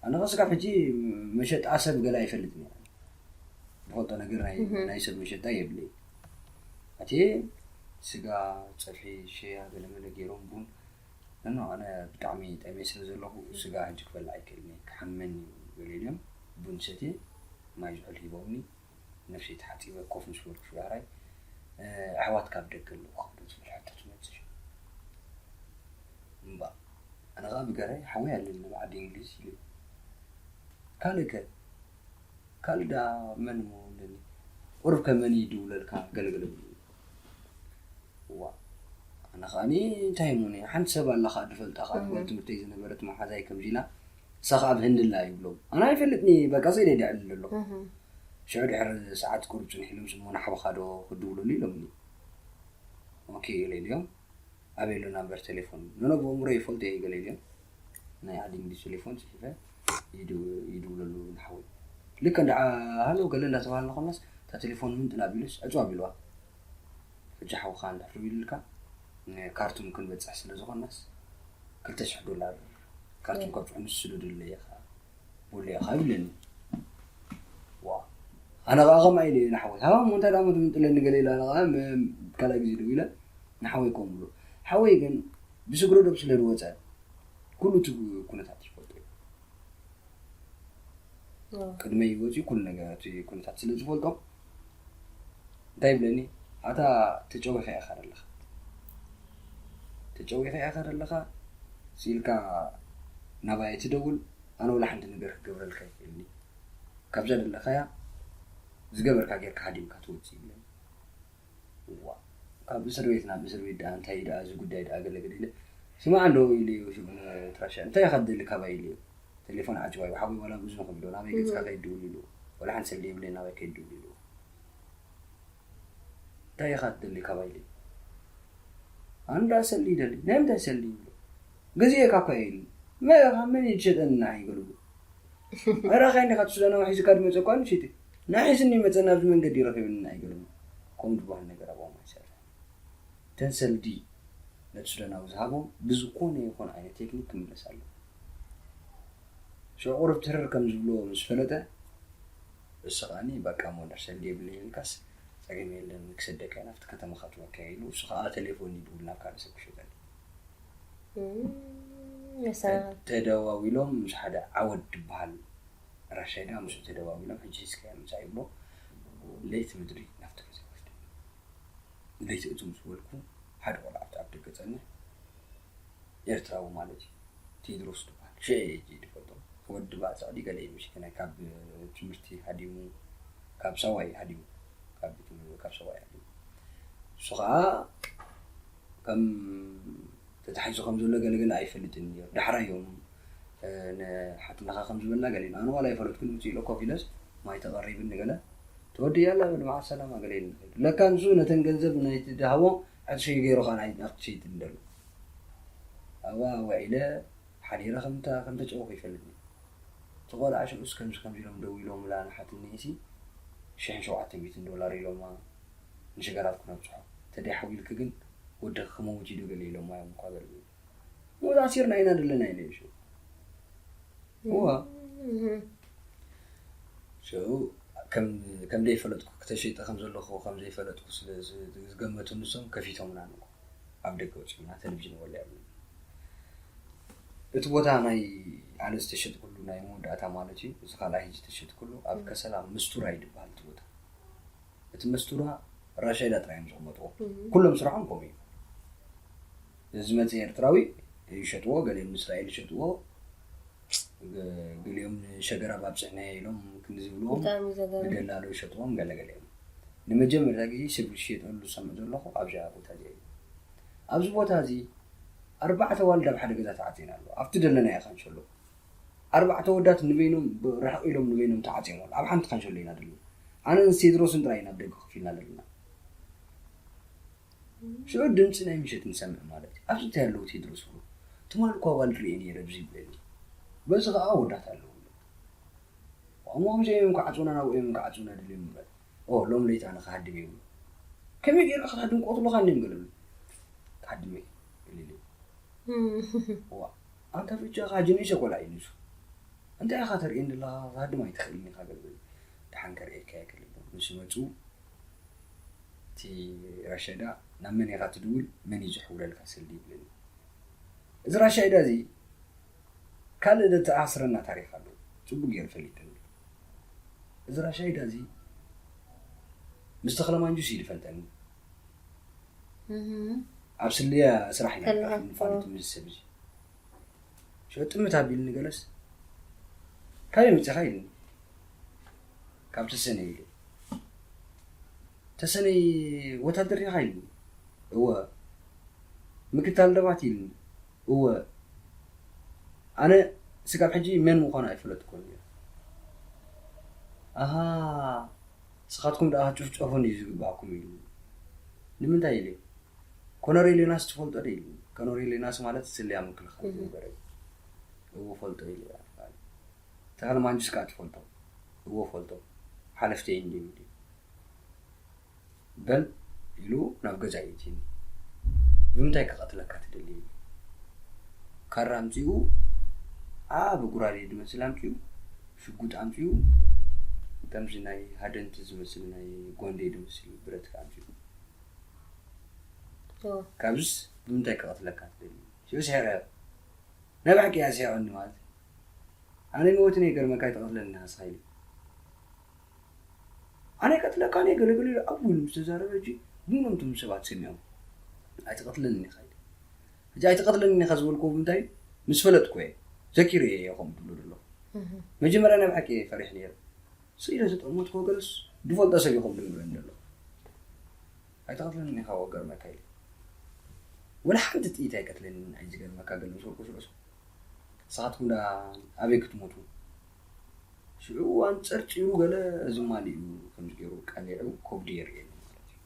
ኣነ ከስካብ ሕጂ መሸጣ ሰብ ገለ ኣይፈልጥን እየ። ዝፈልጦ ነገር ናይ ሰብ መሸጣ የብለይ። ኣትየ ስጋ፣ ፀብሒ፣ ሸያ ገለመለ ገይሮም ቡን። እኖ ኣነ ብጣዕሚ ጠምየ ስለ ዘለኹ ስጋ ሕጂ ክበልዕ ኣይክእልን እየ፣ ክሓመኒ እዩ ገለ ኢሎም ቡን ሰትየ ማይ ዝሑል ሂቦምኒ። ነብሰይ ተሓፂበ ኮፍ ምስ በልኩ ሽጋራይ ኣሕዋት ካብ ደገ ኣለዉ ካብ ዶ ትብል ሕቶ ትመፅእ። እምባ ኣነ ከዓ ብገራይ ሓወይ ኣለኒ ኣብ ዓዲ እንግሊዝ ኢሉ። ካልእ ከ ካልእ ደኣ መን እሞ ኣለኒ? ቁሩብ ከ መን ይድውለልካ? ገለገለ ብሉ። እዋ ኣነ ከዓኒ እንታይ እሞ ነይ ሓንቲ ሰብ ኣላ ከዓ ድፈልጣ ከዓ ድበል ትምህርተይ ዝነበረት መሓዛይ ከምዚ ኢላ እሳ ከዓ ኣብ ህንድላ ይብሎም ኣነ ኣይፈልጥኒ በቃ ሰይደ ድዕል ኣለኹ። ሽዑ ድሕሪ ሰዓት ቁሩብ ፅንሕ ኢሎም ስሞ ናሕባኻ ዶ ክድውለሉ ኢሎምኒ። ኦኬ ኢለ ኢልዮም ኣበይ ኣሎ ናምበር ቴሌፎን? ኖኖ ብእምሮ ይፈልጦ እየ ገለ ኢልዮም ናይ ዓዲ እንግሊዝ ቴሌፎን ፅሒፈ ይድውለሉ ንሓወይ። ልክ እንዳ ሃሎ ገለ እንዳተባሃልና ኮናስ እታ ቴሌፎን ምንጥል ኣቢሉስ ዕፁ ኣቢልዋ። ሕጂ ሓውካ እንድሕር ደው ኢሉልካ ንካርቱም ክንበፅሕ ስለ ዝኾናስ ክልተ ሽሕ ዶላር ካርቱም ከብፅሑ ንስደደለይ ኢኻ። ወለይ ኢኻ ይብለኒ። ዋ ኣነ ከዓ ከምኣ ኢለ እየ ንሓወይ ሃባ እሞ እንታይ ደኣ ትምንጥለኒ ገለ ኢላ ኣነ ከዓ ካልኣይ ግዜ ደው ኢለ ንሓወይ ከም ብሎ ሓወይ ግን ብስግረዶብ ስለ ዝወፀ ኩሉ እቲ ኩነታት ይፈልጦ እዩ። ቅድመይ ወፂኡ ኩሉ ነገር እቲ ኩነታት ስለ ዝፈልጦ እንታይ ይብለኒ ኣታ ተጨዊኻ ኢኻ ዘለኻ ተጨዊኻ ኢኻ ዘለኻ ስኢልካ ናባይ ትደውል ኣነ ወላ ሓንቲ ነገር ክገብረልካ ይኽእልኒ ካብዛ ዘለኻያ ዝገበርካ ጌርካ ሃዲምካ ትወፅእ ይብለኒ። እዋ ካብ እስር ቤት ናብ እስር ቤት ደኣ እንታይ ደኣ እዚ ጉዳይ ደኣ ገለገለ ኢለ ስማዕ እንዶ ኢለዮ ሽዑ ንትራሻ እንታይ ኢኻ ትደሊ ካባይ ኢለዮ። ቴሌፎን ዓጭዋ እዩ ሓወይ ዋላ ብዙ ንኽብሎ ናበይ ገፅካ ከይድውል ኢሉ ወላ ሓንቲ ሰብ ዘይብለይ ናበይ ከይድውል ኢሉ እንታይ ኢኻ ትደሊ ካባይ ኢለዮ። ኣንዳ ሰሊ ይደሊ ናይ ምንታይ ሰሊ ይብሎ። ገዚኤካ እኳ ኢሉ መ ካብ መን እዩ ዝሸጠኒ ንዓይ ገሉ። ኣራኻይ እንዲኻ እቲ ሱዳናዊ ሒዝካ ዝመፀ እኳ ንሽጢ ናይ ሒዝኒ መፀና ኣብዚ መንገዲ ረኺብኒ ንዓይ ገሉ። ከምኡ ዝበሃል ነገር ኣብኦም ኣይሰርሕን። እተን ሰልዲ ነቲ ሱዳናዊ ዝሃቦም ብዝኾነ ይኹን ዓይነት ቴክኒክ ክምለስ ኣለዎ። ሽዑ ቁሩብ ትርር ከም ዝብልዎ ምስ ፈለጠ እሱ ከዓኒ በቃ እሞ እንድሕር ሰልዲ የብለይን ኢልካስ ጸገም የለን ክሰደካ እየ ናብቲ ከተማኻ ትወካ ኢሉ እሱ ከኣ ተሌፎን ይድውል ናብ ካልእ ሰብ ክሸጠኒ። ተደዋዊሎም ምስ ሓደ ዓወድ ዝበሃል ራሻይዳ ምስኡ ተደዋዊሎም ሕጂ ሒዝካዮ ምጻእ ይብሎ። ለይቲ ምድሪ ናብቲ ገዛ ይወስደኒ። ለይቲ እቱ ምስ በልኩ ሓደ ቆልዓ ኣብቲ ኣብ ደገ ጸንሕ ኤርትራዊ ማለት እዩ። ቴድሮስ ዝበሃል ሽዑ እየ ሕጂ ዝፈልጦ። ወዲ ባጽዕ ድዩ ገለ እዩ ምሽኪናይ ካብ ትምህርቲ ሃዲሙ ካብ ሳዋ እዩ ሃዲሙ ካብ ቤት ትምህርቲ ካብ ሳዋ እዩ ሃዲሙ። እሱ ኸዓ ከም ተታሒዙ ከም ዘሎ ገለገለ ኣይፈልጥን ነይሩ። ዳሕራይ እዮም ንሓትነኻ ከም ዝበልና ገሊና ኣነ ዋላ ኣይፈለጥኩን ውፅእ ኢለ ኮፍ ኢለስ ማይ ተቐሪብኒ ገለ ተወድያ ኣላ በሉ መዓ ሰላማ ገለ ኢልና ከይዱ። ለካ ንሱ ነተን ገንዘብ ናይቲ ድሃቦ ዕጥሺ ገይሩ ከዓ ናይ ናብቲ ሸይጥኒ ደሎ። ኣብኣ ውዒለ ሓዲረ ከም ተጨወኹ ይፈልጥኒ። እቲ ቆልዓ ሽዑስ ከምዚ ከምዚ ኢሎም ደዊሎምላ ንሓትነይሲ ሽሕን ሸውዓተ ሚእትን ዶላር ኢሎማ ንሽገራት ክነብፅሖ ተደይ ሓዊልኪ ግን ወድኺ ክመውት እዩ ዶ ገለ ኢሎማ እዮም እኳ በልኒ። ሞት ኣሲርና ኢና ዘለና ኢለ ሽዑ እዋ ሽዑ ከም ከም ዘይፈለጥኩ ክተሸይጠ ከም ዘለኹ ከም ዘይፈለጥኩ ስለ ዝገመቱ ንሶም ከፊቶምና ንጎ ኣብ ደገ ወፂኡና ቴሌቪዥን ወለ ያሉ እቲ ቦታ ናይ ኣነ ዝተሸጥኩሉ ናይ መወዳእታ ማለት እዩ። እዚ ካልኣይ ሕጂ ዝተሸጥኩሉ ኣብ ከሰላ ምስቱራ ይድበሃል እቲ ቦታ። እቲ መስቱራ ራሻይዳ ጥራይ እዮም ዝቕመጥዎ። ኩሎም ስራሖም ከምኡ እዩ። እዚ መፅእ ኤርትራዊ ይሸጥዎ፣ ገሊኦም ንእስራኤል ይሸጥዎ፣ ገሊኦም ንሸገራ ባብፅሕና ኢሎም ክንዲ ዝብልዎም ንደላሎ ይሸጥዎም ገለገሊኦም። ንመጀመርታ ግዜ ሰብ ዝሸጠሉ ዝሰምዕ ዘለኹ ኣብዚኣ ቦታ እዚኣ እዩ። ኣብዚ ቦታ እዚ ኣርባዕተ ዋልድ ኣብ ሓደ ገዛ ተዓፅየን ኣለዋ ኣብቲ ደለናዮ ካንሸሎ። ኣርባዕተ ወዳት ንበይኖም ርሕቕ ኢሎም ንበይኖም ተዓፅዮም ኣለዉ ኣብ ሓንቲ ካንሸሎ ኢና ደለና። ኣነ ንቴድሮስን ጥራይ ናብ ደገ ኮፍ ኢልና ዘለና። ሽዑ ድምፂ ናይ ምሸት ንሰምዕ ማለት እዩ። ኣብዚ እንታይ ኣለዉ ቴድሮስ ብሎ? ትማል እኳ ጓል ርእየ ነይረ ብዚ ይብለኒ። በዚ ከዓ ኣወዳት ኣለዉ። እሞ ከምዚ እዮም ክዓፅውና ናብኡ እዮም ክዓፅውና ድልዮም ይብለ። ኦ ሎም ለይቲ ኣነ ክሃድም እየ ብሎ። ከመይ ገይርካ ክትሃድም ቆትሎካ እንዲም ገለ ብሎ። ክሃድም እየ ኢሉ ኢሉ። ዋ ኣንታ ብቻኻ ጅንሸ ቆልዓ እዩ ንሱ። እንታይ ኢኻ ተርእየኒ ዘለኻ ክትሃድም ኣይትኽእልን ኢኻ ገለ በለ። ደሓን ከርእየካ እየ ገለ ኢሉ። ምስ መፁ እቲ ራሻይዳ ናብ መን ኢኻ ትድውል መን እዩ ዝሕውለልካ ስልዲ ይብለኒ። እዚ ራሻይዳ እዚ ካልእ ዘተኣሳስረና ታሪኽ ኣሎ። ፅቡቅ ገይሩ ፈሊጠኒ። እዚ ራሻይዳ እዚ ምስ ተኽለ ማንጁስ እዩ ዝፈልጠኒ። ኣብ ስለያ ስራሕ ኢና ንፋለጥ ምስ ሰብ እዚ። ሽዑ ጥምት ኣቢልኒ ገለስ ካበይ መፂኻ ኢልኒ። ካብ ተሰነይ ኢሉ። ተሰነይ ወታደር ኢኻ ኢልኒ። እወ። ምክታል ደባት ኢልኒ። እወ። ኣነ ስጋብ ሕጂ መን ምዃኑ ኣይፈለጥኩን እየ። ኣሃ ስኻትኩም ደኣ ጭፍጨፉን እዩ ዝግባኣኩም ኢሉ። ንምንታይ ኢለ ኮነሬል ዮናስ ትፈልጦ ዶ ኢሉ። ኮነሬል ዮናስ ማለት ስለያ ምክልኻል ዝነበረ እዩ። እዎ ፈልጦ ኢለ። ተኽለ ማንጁስ ከዓ ትፈልጦ። እዎ ፈልጦ። ሓለፍተይ እንዲም ኢሉ። በል ኢሉ ናብ ገዛ ይእትኒ። ብምንታይ ክቐትለካ ትደሊ? ካራ ኣምፂኡ ዓቢ ጉራዴ ዝመስል ኣምፂኡ ሽጉጥ ኣምፂኡ ከምዚ ናይ ሃደንቲ ዝመስል ናይ ጓንዴ ዝመስል ብረት ከዓ ኣምፂኡ ካብዝስ ብምንታይ ክቐትለካ ትደሊ? ሽዑ ስሒቐ ናይ ብሓቂ እያ ስሒቐኒ ማለት ኣነ መወቲ ናይ ገርመካ ይተቐትለኒ ንስኻ ኢሉ ኣነ ይቀትለካ ኣነ ገለገለ ኢሉ ኣብ ውል ምስ ተዛረበ ሕጂ ምኖም ቶም ሰባት ሰሚዖም ኣይትቐትለኒ ኢኻ ኢሉ ሕጂ ኣይትቐትለኒ ኢኻ ዝበልኩ ብምንታይ ምስ ፈለጥኩ እየ ዘኪሩ እየ ከም ትብሉ ዘሎ መጀመርያ ናይ ብሓቂ እየ ፈሪሕ ነይረ ስኢለ ዝጠመትኩ ገለስ ዝፈልጦ ሰብ እዩ ከም ዝብለኒ ዘሎ ኣይትቐትለኒ ኢኻ ወገርመካ ኢሉ ወላ ሓንቲ ጥይት ኣይቀትለኒ ኣይ ዝገርመካ ገለ ምስ በልኩ ሽዑ ንስኻትኩም ደኣ ኣበይ ክትሞቱ? ሽዑ ኣንጸርጺሩ ገለ ዝማል እዩ ከምዚ ገይሩ ቀሊዑ ከብዱ የርእየኒ ማለት እዩ።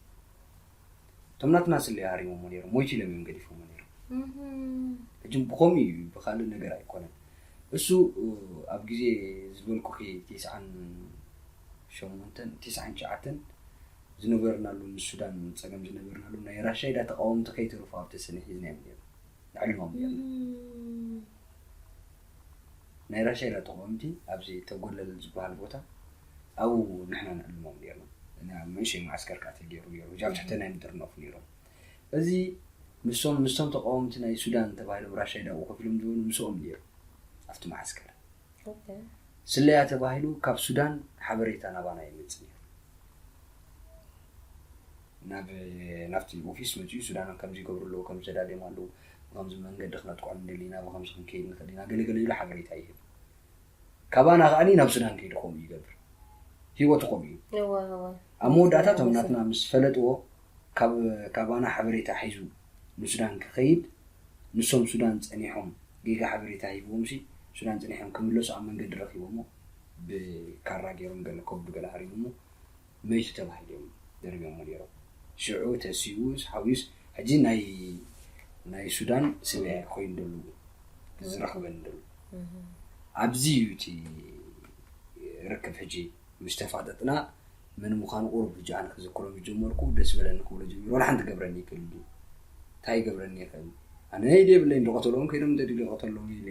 እቶም ናትና ስለ ሃሪሞሞ ነይሮም ሞይቱ ኢሎም እዮም ገዲፎሞ ነይሮም። ሕጂ ብኸምኡ እዩ ብኻልእ ነገር ኣይኮነን። እሱ ኣብ ግዜ ዝበልኩኺ ቴስዓን ሸሞንተን ቴስዓን ትሽዓተን ዝነበርናሉ ምስ ሱዳን ጸገም ዝነበርናሉ ናይ ራሻይዳ ተቃወምቲ ከይተርፉ ኣብ ተሰነ ሒዝናዮም ነይሩ። ንዕልሞም እዮም ናይ ራሻይዳ ተቃወምቲ ኣብዚ ተጎለል ዝበሃል ቦታ ኣብኡ ንሕና ንዕልሞም ነርና እና መንሸይ ማዓስከር ከዓ ተገይሩ ነይሩ እዚኣብ ትሕተ ናይ ምጥርነፉ ነይሮም እዚ ንሶም ንሶም ተቃወምቲ ናይ ሱዳን ተባሂሎም ራሻይዳ ኣብኡ ኮፍ ኢሎም ዝበሉ ምስኦም ነይሩ ኣብቲ ማዓስከር ስለያ ተባሂሉ ካብ ሱዳን ሓበሬታ ናባና ይመፅእ ነይሩ ናብ ናብቲ ኦፊስ መፅኡ ሱዳኖም ከምዚ ይገብሩ ኣለዉ ከምዚ ተዳልዮም ኣለዉ ብከምዚ መንገዲ ክነጥቆም ንደሊ ኢና ብከምዚ ክንከይድ ንኽእል ኢና ገለገለ ኢሉ ሓበሬታ ይህብ ካባና ከዓኒ ናብ ሱዳን ከይዱ ከምኡ ይገብር ህይወቱ ከምኡ እዩ ኣብ መወዳእታ እቶም ናትና ምስ ፈለጥዎ ካባና ሓበሬታ ሒዙ ንሱዳን ክኸይድ ንሶም ሱዳን ፀኒሖም ጌጋ ሓበሬታ ሂብዎም ሲ ሱዳን ፀኒሖም ክምለሱ ኣብ መንገዲ ረኪቦሞ ብካራ ገይሮም ገለ ከብዱ ገለ ሃሪሞሞ መይቱ ተባሂሉ እዮም ደርብዮሞ ነይሮም። ሽዑ ተሲኡ ሓዊስ ሕጂ ናይ ናይ ሱዳን ስለ ኮይኑ ደሉ ዝረኽበኒ ደሉ ኣብዚ እዩ እቲ ርክብ ሕጂ ምስ ተፋጠጥና መን ምዃኑ ቁሩብ ሕጂ ኣነ ክዝክሮ ምስ ጀመርኩ ደስ በለኒ ክብሎ ጀሚሩ ዋላ ሓንቲ ገብረኒ ይክእል ድዩ እንታይ ይገብረኒ ይኽእል ኣነ ናይ ደብለይ እንደቀተሎም ከይዶም እንተ ድዩ ቀተሎም ኢለ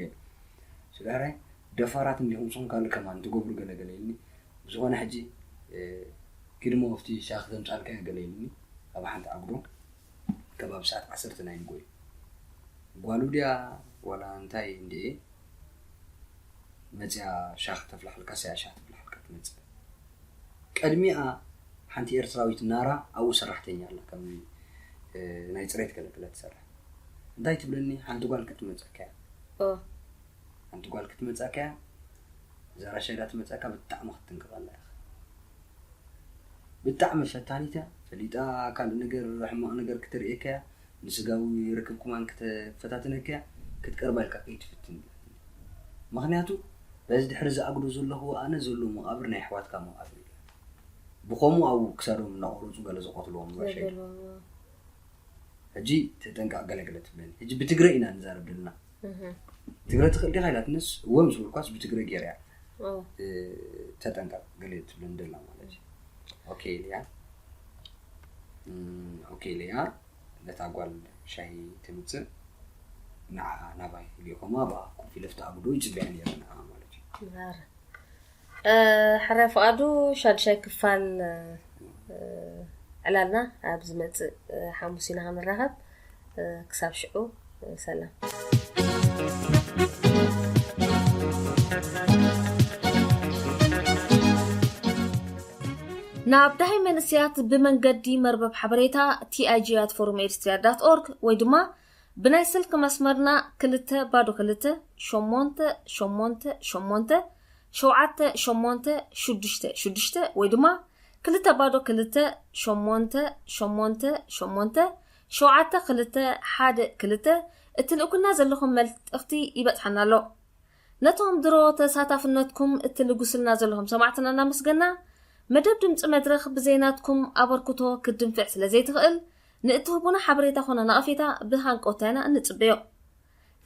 ስጋራይ ደፋራት እንዲኹም ሶም ካልእ ከማን ትገብሩ ገለገለ ኢልኒ ብዝኾነ ሕጂ ግድሞ ኣብቲ ሻኺ ዘምጻልካዮ ገለ ኢልኒ ኣብ ሓንቲ ዓጉዶ ከባቢ ሰዓት ዓሰርተ ናይ ንጎ እዩ ጓሉ ድያ ዋላ እንታይ እንድየ መፅያ ሻኺ ተፍላሓልካ ሰያ ሻኺ ተፍላሓልካ ትመፅእ ቀድሚኣ ሓንቲ ኤርትራዊት ናራ ኣብኡ ሰራሕተኛ ኣላ ከም ናይ ፅሬት ገለገለ ትሰርሕ እንታይ ትብለኒ ሓንቲ ጓል ክትመፀካ እያ ሓንቲ ጓል ክትመፀካ እያ እዛ ራሻይዳ ትመፀካ ብጣዕሚ ክትጥንቀቐላ ኢኻ ብጣዕሚ ፈታኒት እያ ፈሊጣ ካልእ ነገር ሕማቕ ነገር ክተርእየካ እያ ንስጋዊ ርክብ ኩማን ክተፈታትነካ እያ ክትቀርባ ኢልካ ከይትፍትን ምኽንያቱ በዚ ድሕሪ ዝኣግዶ ዘለኹዎ ኣነ ዘሎ መቓብር ናይ ኣሕዋትካ መቓብር እዩ ብኸምኡ ኣብኡ ክሳዶም እናቆረፁ ገለ ዝቐትልዎም ጋሻይ። ሕጂ ተጠንቀቕ ገለ ገለ ትብለኒ። ሕጂ ብትግረ ኢና ንዛረብ ዘለና። ትግረ ትኽእል ዲኻ ኢላትንስ፣ እወ ምስ በልኳስ ብትግረ ገይረያ። ተጠንቀቕ ገለ ትብለኒ ደላ ማለት እዩ። ኦኬ ኢለያ። ኦኬ ኢለያ። ነታ ጓል ሻሂ ትምፅእ፣ ንዓ ናባይ ልኢኾማ፣ ብኣ ኮፍ ኢለ ፍትኣጉዶ ይፅበያ ነይረ ንዓ ማለት እዩ። ሕረ ፍቓዱ ሻድሻይ ክፋል ዕላልና ኣብ ዝመጽእ ሓሙስ ኢና ክንራኸብ። ክሳብ ሽዑ ሰላም። ናብ ዳሃይ መንእሰያት ብመንገዲ መርበብ ሓበሬታ ቲኣይጂ ኣት ፎሩም ኤርትርያ ዳት ኦርግ ወይ ድማ ብናይ ስልኪ መስመርና ክልተ ባዶ ክልተ ሸሞንተ ሸሞንተ ሸሞንተ ሸውዓተ ሸሞንተ ሽዱሽተ ሽዱሽተ ወይ ድማ ክልተ ባዶ ክልተ ሸሞንተ ሸሞንተ ሸሞንተ ሸውዓተ ክልተ ሓደ ክልተ እትልእኩልና ዘለኹም መልእኽቲ ይበጽሓና ኣሎ። ነቶም ድሮ ተሳታፍነትኩም እትልግሱልና ዘለኹም ሰማዕትና እናመስገና፣ መደብ ድምፂ መድረኽ ብዘይናትኩም ኣበርክቶ ክትድንፍዕ ስለ ዘይትኽእል፣ ንእትህቡና ሓበሬታ ኮነ ነቐፌታ ብሃንቀውታ ኢና እንጽበዮ።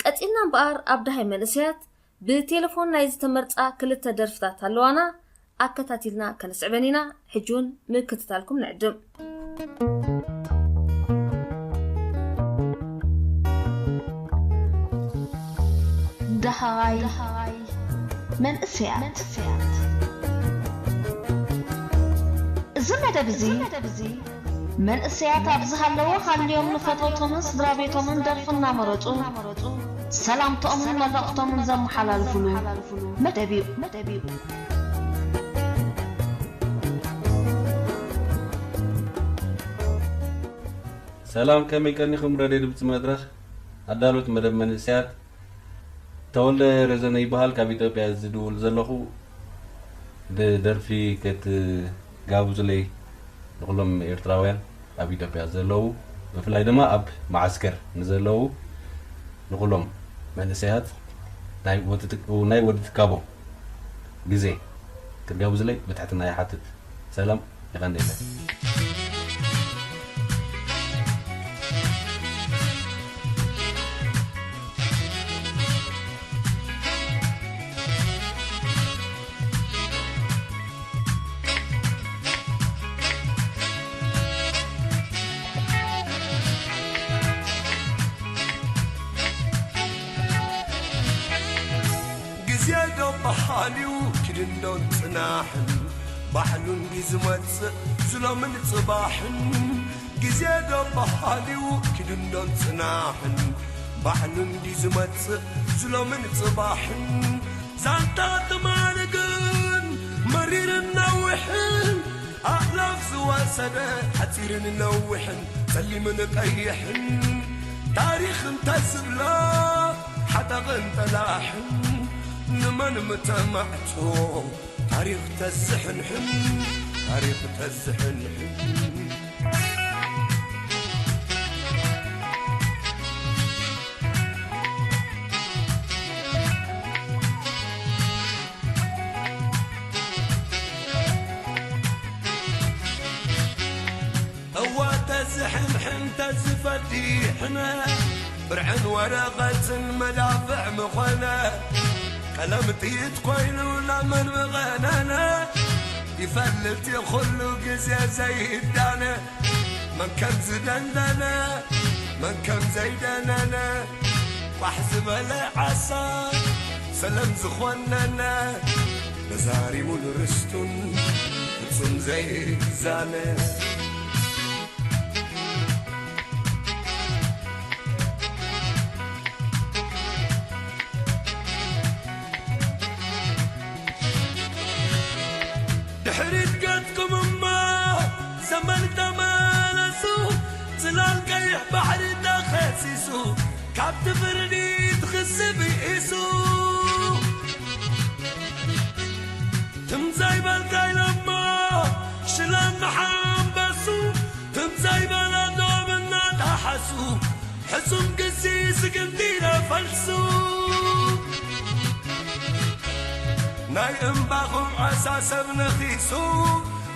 ቀጺልና እምበኣር ኣብ ደሃይ መንእሰያት ብቴሌፎን ናይ ዝተመርጻ ክልተ ደርፍታት ኣለዋና፣ ኣከታቲልና ከነስዕበን ኢና። ሕጂ እውን ምክትታልኩም ንዕድም። ደሃይ መንእሰያት። እዚ መደብ እዚ መንእሰያት ኣብ ዝሃለዉ ሃልዮም ንፈተውቶምን ስድራ ቤቶምን ደርፊ እናመረጹ ሰላምትኦምን መልእኽቶምን ዘመሓላልፉሉ መደብ እዩ። ሰላም፣ ከመይ ቀኒኹም? ረድዮ ድምፂ መድረኽ፣ ኣዳለውቲ መደብ መንእሰያት ተወልደ ረዘነ ይበሃል። ካብ ኢትዮጵያ ዝድውል ዘለኹ። ንደርፊ ክትጋብዙለይ ንኩሎም ኤርትራውያን ኣብ ኢትዮጵያ ዘለዉ፣ ብፍላይ ድማ ኣብ መዓስከር ንዘለዉ ንኩሎም መንእሰያት ናይ ወዲ ትክ-፣ ናይ ወዲ ትካቦ ግዜ ክትጋብዙለይ ብትሕትና ይሓትት። ሰላም። የቐንየለይ። ግዜ ዶ በሃልዩ ኪድንዶን ጽናሕን ባዕሉ እንዲ ዝመጽእ ዝሎምን ጽባሕን። ግዜ ዶ በሃልዩ ኪድንዶን ጽናሕን ባዕሉ እንዲ ዝመጽእ ዝሎምን ጽባሕን። ዛንታ ትማሊ ግን መሪርን ነዊሕን ኣእላፍ ዝወሰደ ሓጺርን ነዊሕን ጸሊምን ቀይሕን ታሪኽ እንተ ዝብላ ሓጠቕን ጠላሕን ንመን ምተማዕቶ ታሪኽ ተዝሕንሕን፣ ታሪኽ ተዝሕንሕን። እዋ ተዝሕንሕን ተዝፈዲሕነ፣ ብርዕን ወረቐትን መዳፍዕ ምኾነ፣ ቀለም ጥይት ኮይኑ ናብ መን ምቐነነ፣ ይፈልጥ እዩ ኩሉ ግዜ ዘይዳነ፣ መን ከም ዝደንደነ፣ መን ከም ዘይደነነ፣ ቋሕ ዝበለ ዓሳ ሰለም ዝኾነነ፣ መዛሪሙን ርስቱን ፍጹም ዘይዛነ። ድሕሪት ገጽኩም እሞ ዘመን ተመለሱ፣ ጽላል ቀይሕ ባሕሪ ተኸሲሱ፣ ካብቲ ፍርዲ ትኽሲ ብኢሱ። ትም ዘይበልካ ኢሎሞ ሽላን መሓንበሱ፣ ትም ዘይበለ ዶብ እናጣሓሱ፣ ሕሱም ግሲ ስግንጢረ ፈልሱ። ናይ እምባኹም ዓሳ ሰብ ነኺሱ፣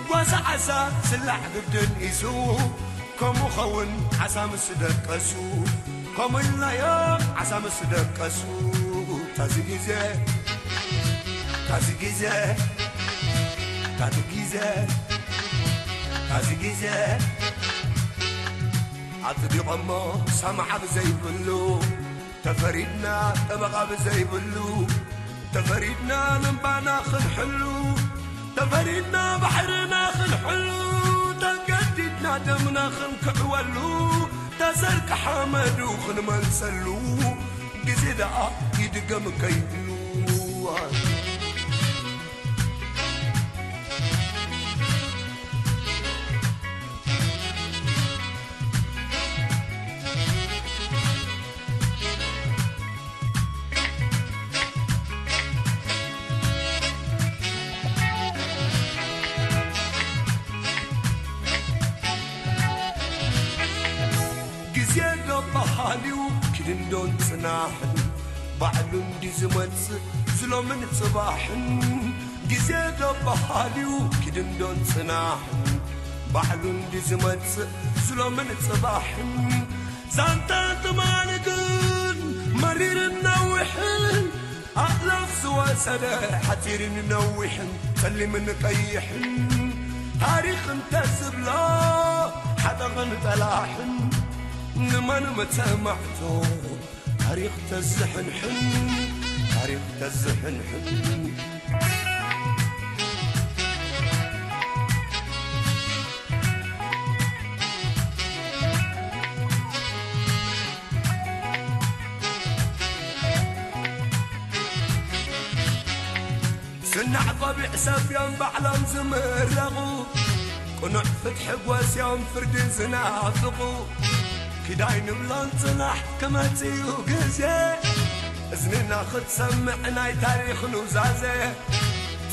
ጓሳ ዓሳ ስላዕ ግድን ኢሱ፣ ከምኡ ኸውን ዓሳ ምስ ደቀሱ፣ ከምኡ ኢልናዮ ዓሳ ምስ ደቀሱ። ታዚ ግዜ፣ ታዚ ግዜ፣ ታዚ ግዜ፣ ታዚ ግዜ ኣጽዲቖሞ ሰማዓ ብዘይብሉ፣ ተፈሪድና ጠበቓ ብዘይብሉ፣ ተፈሪድና ንባና ክንሕሉ፣ ተፈሪድና ባሕርና ክንሕሉ፣ ተገዲድና ደምና ክንክዕወሉ፣ ተሰርቂ ሓመዱ ክንመልሰሉ፣ ግዜ ደኣ ይድገም ከይብሉ። ግዜ ዶ በሃልዩ ኪድንዶን ጽናሕን፣ ባዕሉ እንዲ ዝመጽእ ዝሎምን ጽባሕን። ግዜ ዶ በሃልዩ ኪድንዶን ጽናሕን፣ ባዕሉ እንዲ ዝመጽእ ዝሎምን ጽባሕን። ዛንታ ትማሊ ግን መሪርን ነዊሕን፣ ኣእላፍ ዝወሰደ ሓጺርን ነዊሕን፣ ጸሊምን ቀይሕን፣ ታሪኽ እንተ ዝብሎ ሓጠቕን ጠላሕን፣ ንመን መተማዕቶ ታሪኽ ተዝሕንሕን፣ ታሪኽ ተዝሕንሕን። ስናዕ ቆቢዕ ሰፍዮም ባዕሎም ዝምረቑ፣ ቅኑዕ ፍትሒ ጎስዮም ፍርዲ ዝናፍቑ። ኪዳይ ንብሎን ጽናሕ ክመጽእ እዩ ግዜ፣ እዝንና ክትሰምዕ ናይ ታሪኽ ኑዛዜ።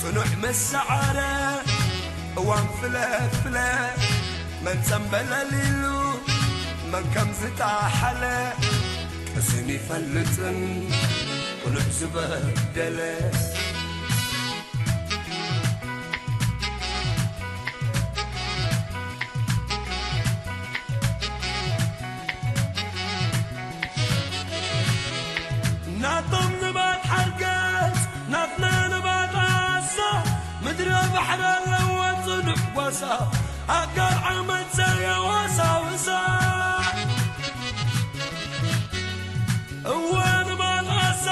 ጽኑዕ ምስ ሰዓረ እዋን ፍለ ፍለ፣ መን ጸምበለል ኢሉ መን ከም ዝጠሓለ፣ ቅስን ይፈልጥን ቅኑዕ ዝበደለ። ናቶም ንባት ሓርገጽ፣ ናትና ንባት ዓሳ፣ ምድረ ባሕሪ ኣለዎ ጽኑዕ ጓሳ፣ ኣጋር ዓመት ዘየዋሳውሳ። እወ ንባት ዓሳ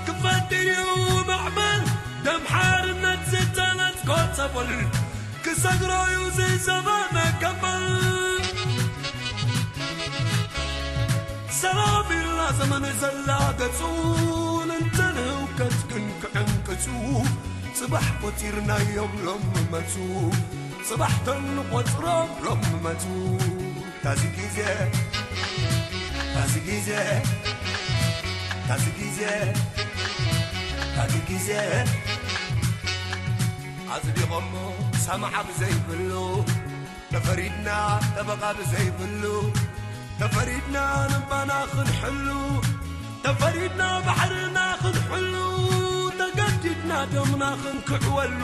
ክፈጥር እዩ ማዕበል፣ ደም ሓርነት ዝተነጽጎ ጸበል፣ ክሰግሮ እዩ ዝዘበነ ገበል። ሰላም ኢልና ዘመን ዘላገጹ፣ ንእንተን ህውከት ግን ክዕንቅጹ፣ ጽባሕ ቆጺርናዮም ሎም መጹ፣ ጽባሕ ተንቆጽሮም ሎም መጹ። ታዚ ግዜ፣ ታዚ ግዜ፣ ታዚ ግዜ፣ ታዚ ግዜ ኣጽዲቖሞ ሰማዓ ብዘይብሉ፣ ተፈሪድና ጠበቓ ብዘይብሉ፣ ተፈሪድና ንባና ክንሕሉ፣ ተፈሪድና ባሕርና ክንሕሉ፣ ተገዲድና ደምና ክንክዕወሉ፣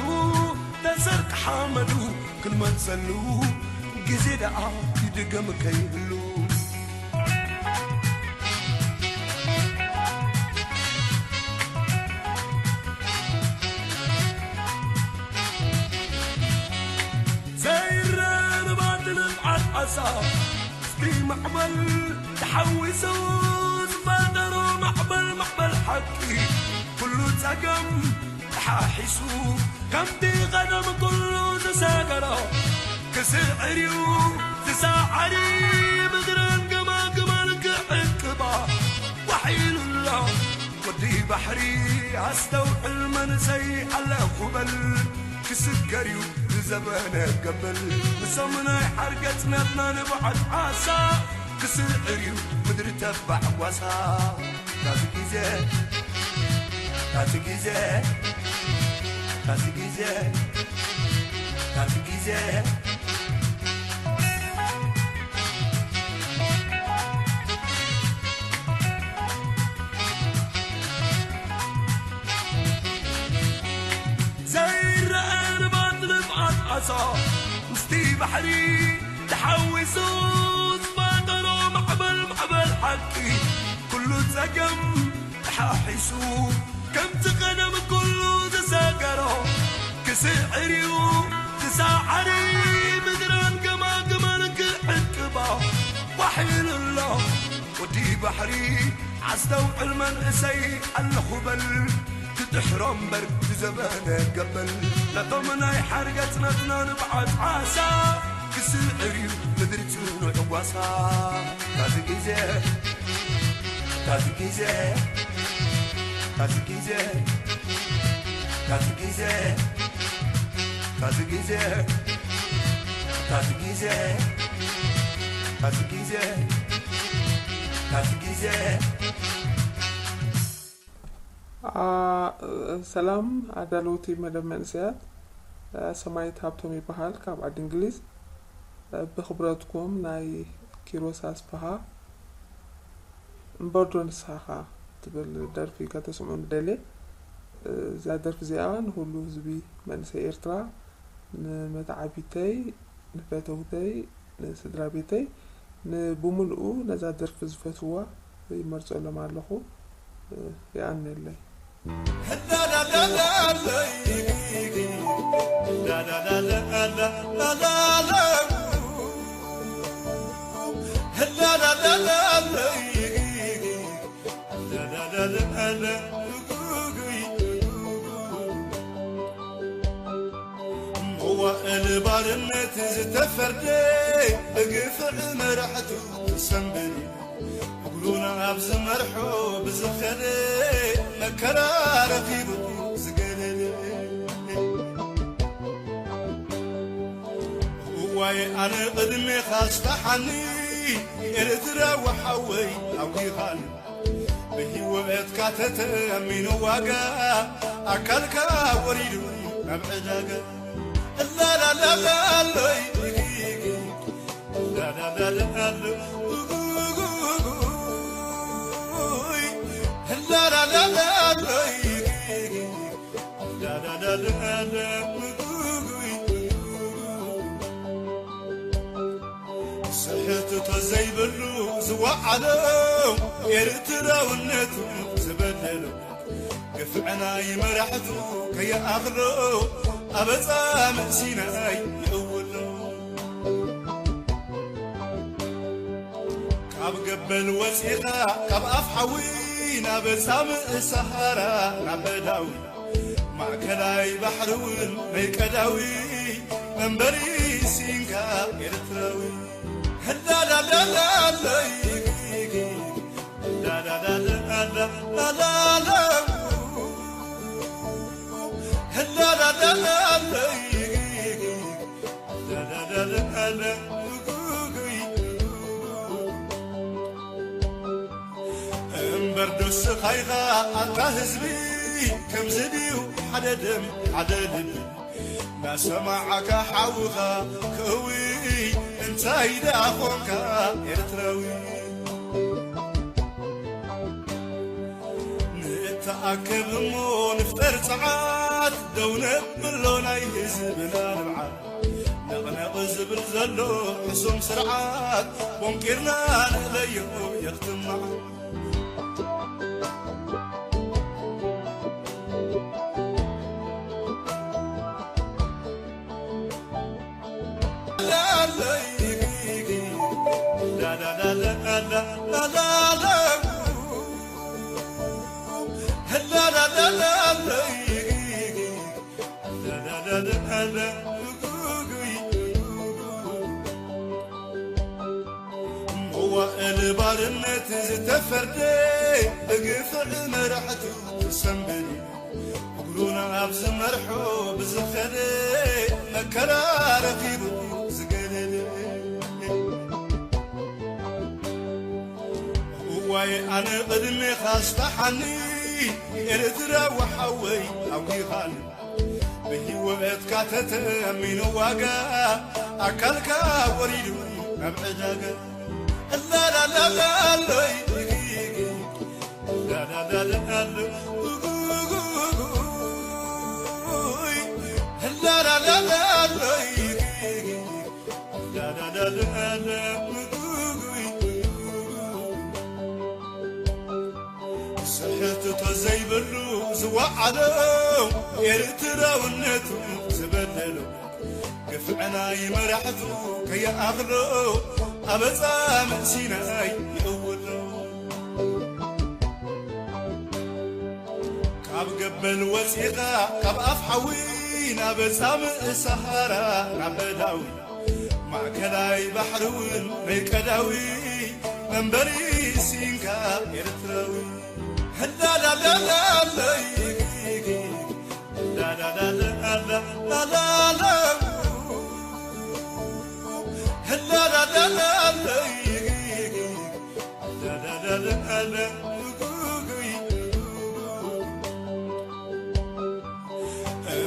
ተሰርቂ ሓመዱ ክንመልሰሉ፣ ግዜ ደኣ ይድገም ከይህሉ። ዘይረርባት ንብዓት ዓሳ፣ እስቲ ማዕበል ተሓዊሱ ዝፈጠሮ ማዕበል፣ ማዕበል ሓቂ ኩሉ ጸገም ተሓሒሱ፣ ከምቲ ቀደም ኩሉ ዝሰገሮ ክስዕር እዩ ዝሰዓሪ፣ ምድርን ግመግመን ክዕቅባ ዋሕ ኢሉ ኣሎ። ወዲ ባሕሪ ኣስተውዕል መንእሰይ ኣለኹ በል፣ ክስገር እዩ ዝዘበነ ገበል። ንሶም ናይ ሓርገጽ ናትና ንብዓት ዓሳ፣ ክስዕር እዩ ምድሪ ተባዕ ጓሳ። ታዚ ግዜ፣ ታዚ ግዜ፣ ታዚ ግዜ፣ ታዚ ግዜ። ዘይረአ ንባት ንብዓት ዓሳ ምስቲ ባሕሪ ተሓዊሱ ዝፈጠሮ ማዕበል፣ ማዕበል ሓቂ ኩሉ ጸገም ተሓሒሱ ከምቲ ቀደም ኩሉ ዝሰገሮ ክስዕር እዩ ዝሰዓሪ ምድራን ገማግማን ክዕቅባ ቋሕ ኢሉ ኣሎ። ወዲ ባሕሪ ኣስተውዕል መንእሰይ ኣለኹ በል፣ ክጥሕሮ እምበር ብዘበነ ገበል። ነቶም ናይ ሓርገጽ ነትና ንብዓት ዓሳ፣ ክስዕር እዩ ምድሪ ጽኑዕ ጓሳ። ታዚ ግዜ፣ ታዚ ግዜ፣ ታዚ ግዜ፣ ታዚ ግዜ፣ ታዚ ግዜ፣ ታዚ ግዜ፣ ታዚ ግዜ፣ ታዚ ግዜ። አ-፣ ሰላም ኣዳለውቲ መደብ መንእሰያት፣ አ፣ ሰማይት ሃብቶም ይበሃል ካብ ዓዲ እንግሊዝ። አ፣ ብኽብረትኩም ናይ ኪሮስ ኣስፍሃ እምበርዶ ንስኻኻ ትብል ደርፊ ከተስምዑኒ ደልየ። እዛ ደርፊ እዚኣ ንኹሉ ህዝቢ መንእሰይ ኤርትራ፣ ንመተዓቢተይ፣ ንፈተውተይ፣ ንስድራ ቤተይ፣ ንብምልኡ ነዛ ደርፊ ዝፈትዋ ይመርጸሎም ኣለኹ። የቐንየለይ። መዋእል ባርነት ዝተፈርደ ብግፍዕ መራሕቱ ዝሰንበደ እግሩን ኣብ ዝመርሖ ብዝኸደ መከራ ረኺቡ ዝገደደ እዋይ ኣነ ቅድሜኻ ስታሓኒ ኤርትራዊ ሓወይ ኣውጊኻኒ ብህይወትካ ተተኣሚኑ ዋጋ ኣካልካ ወሪዱ ናብ ዕዳጋ እላላላላሎይ ላላላላሎ ላላላላሎይ ስሕትቶ ዘይብሉ ዝወዓሎ ኤርትራውነቱ ዝበደሎ ግፍዕና ይመራሕቱ ከየኣኽሎ ኣበፃ ምእሲናይ ይእውሎ ካብ ገበል ወፂኻ ካብ ኣፍ ሓዊ ናብ ፃምእ ሰሃራ ናብ በዳዊ ማእከላይ ባሕሪ እውን ናይ ቀዳዊ መንበሪ ሲንካ ኤርትራዊ ህላላላላሎይ ላላላላላላሎይ ህላላላላሎይ እምበር ዶስኻ ኢኻ ኣታ ህዝቢ ከምዚ ድዩ ሓደ ደም ሓደ ልቢ ናሰማዓካ ሓውኻ ክእዊ እንታይ ደኣ ኾንካ ኤርትራዊ ንእተኣከብ እሞ ንፍጠር ጸዓት ደው ነብሎ ናይ ህዝብና ንብዓት ነቕነቕ ዝብል ዘሎ ሕሱም ስርዓት ቦንቂርና ንእለዮ የኽትማዕ መዋእል ባርነት ዝተፈርደ ብግፍዕ መራሕቱ ዝሰንበደ እግሩን ኣብ ዝመርሖ ብዝኸደ መከራ ረኺቡ ዝገደደ እዋይ ኣነ ቅድሜኻ ስታሓኒ ኤርትራዊ ሓወይ ኣውጊኻኒ ብህይወትካ ተተሚኑ ዋጋ ኣካልካ ወሪዱ ናብ ዕዳጋ እላላላላሎይ ላላላላሎ ኡጉጉጉይ ላላላላሎይ ስሕትቶ ዘይብሉ ዝወዓሎ፣ ኤርትራውነቱ ዝበደሎ፣ ግፍዕና ይመራሕቱ ከይኣኽሎ፣ ኣበጻ ምእሲናይ ይእውሎ። ካብ ገበል ወፂኻ፣ ካብ ኣፍ ሓዊ፣ ናብ ጻምእ ሰሃራ፣ ናብ በዳዊ፣ ማእከላይ ባሕሪ እውን ናይ ቀዳዊ፣ መንበሪ ሲንካ ኤርትራዊ። ህላላላላለይ፣ ህላላላላላላ፣ ህላላላላለይ፣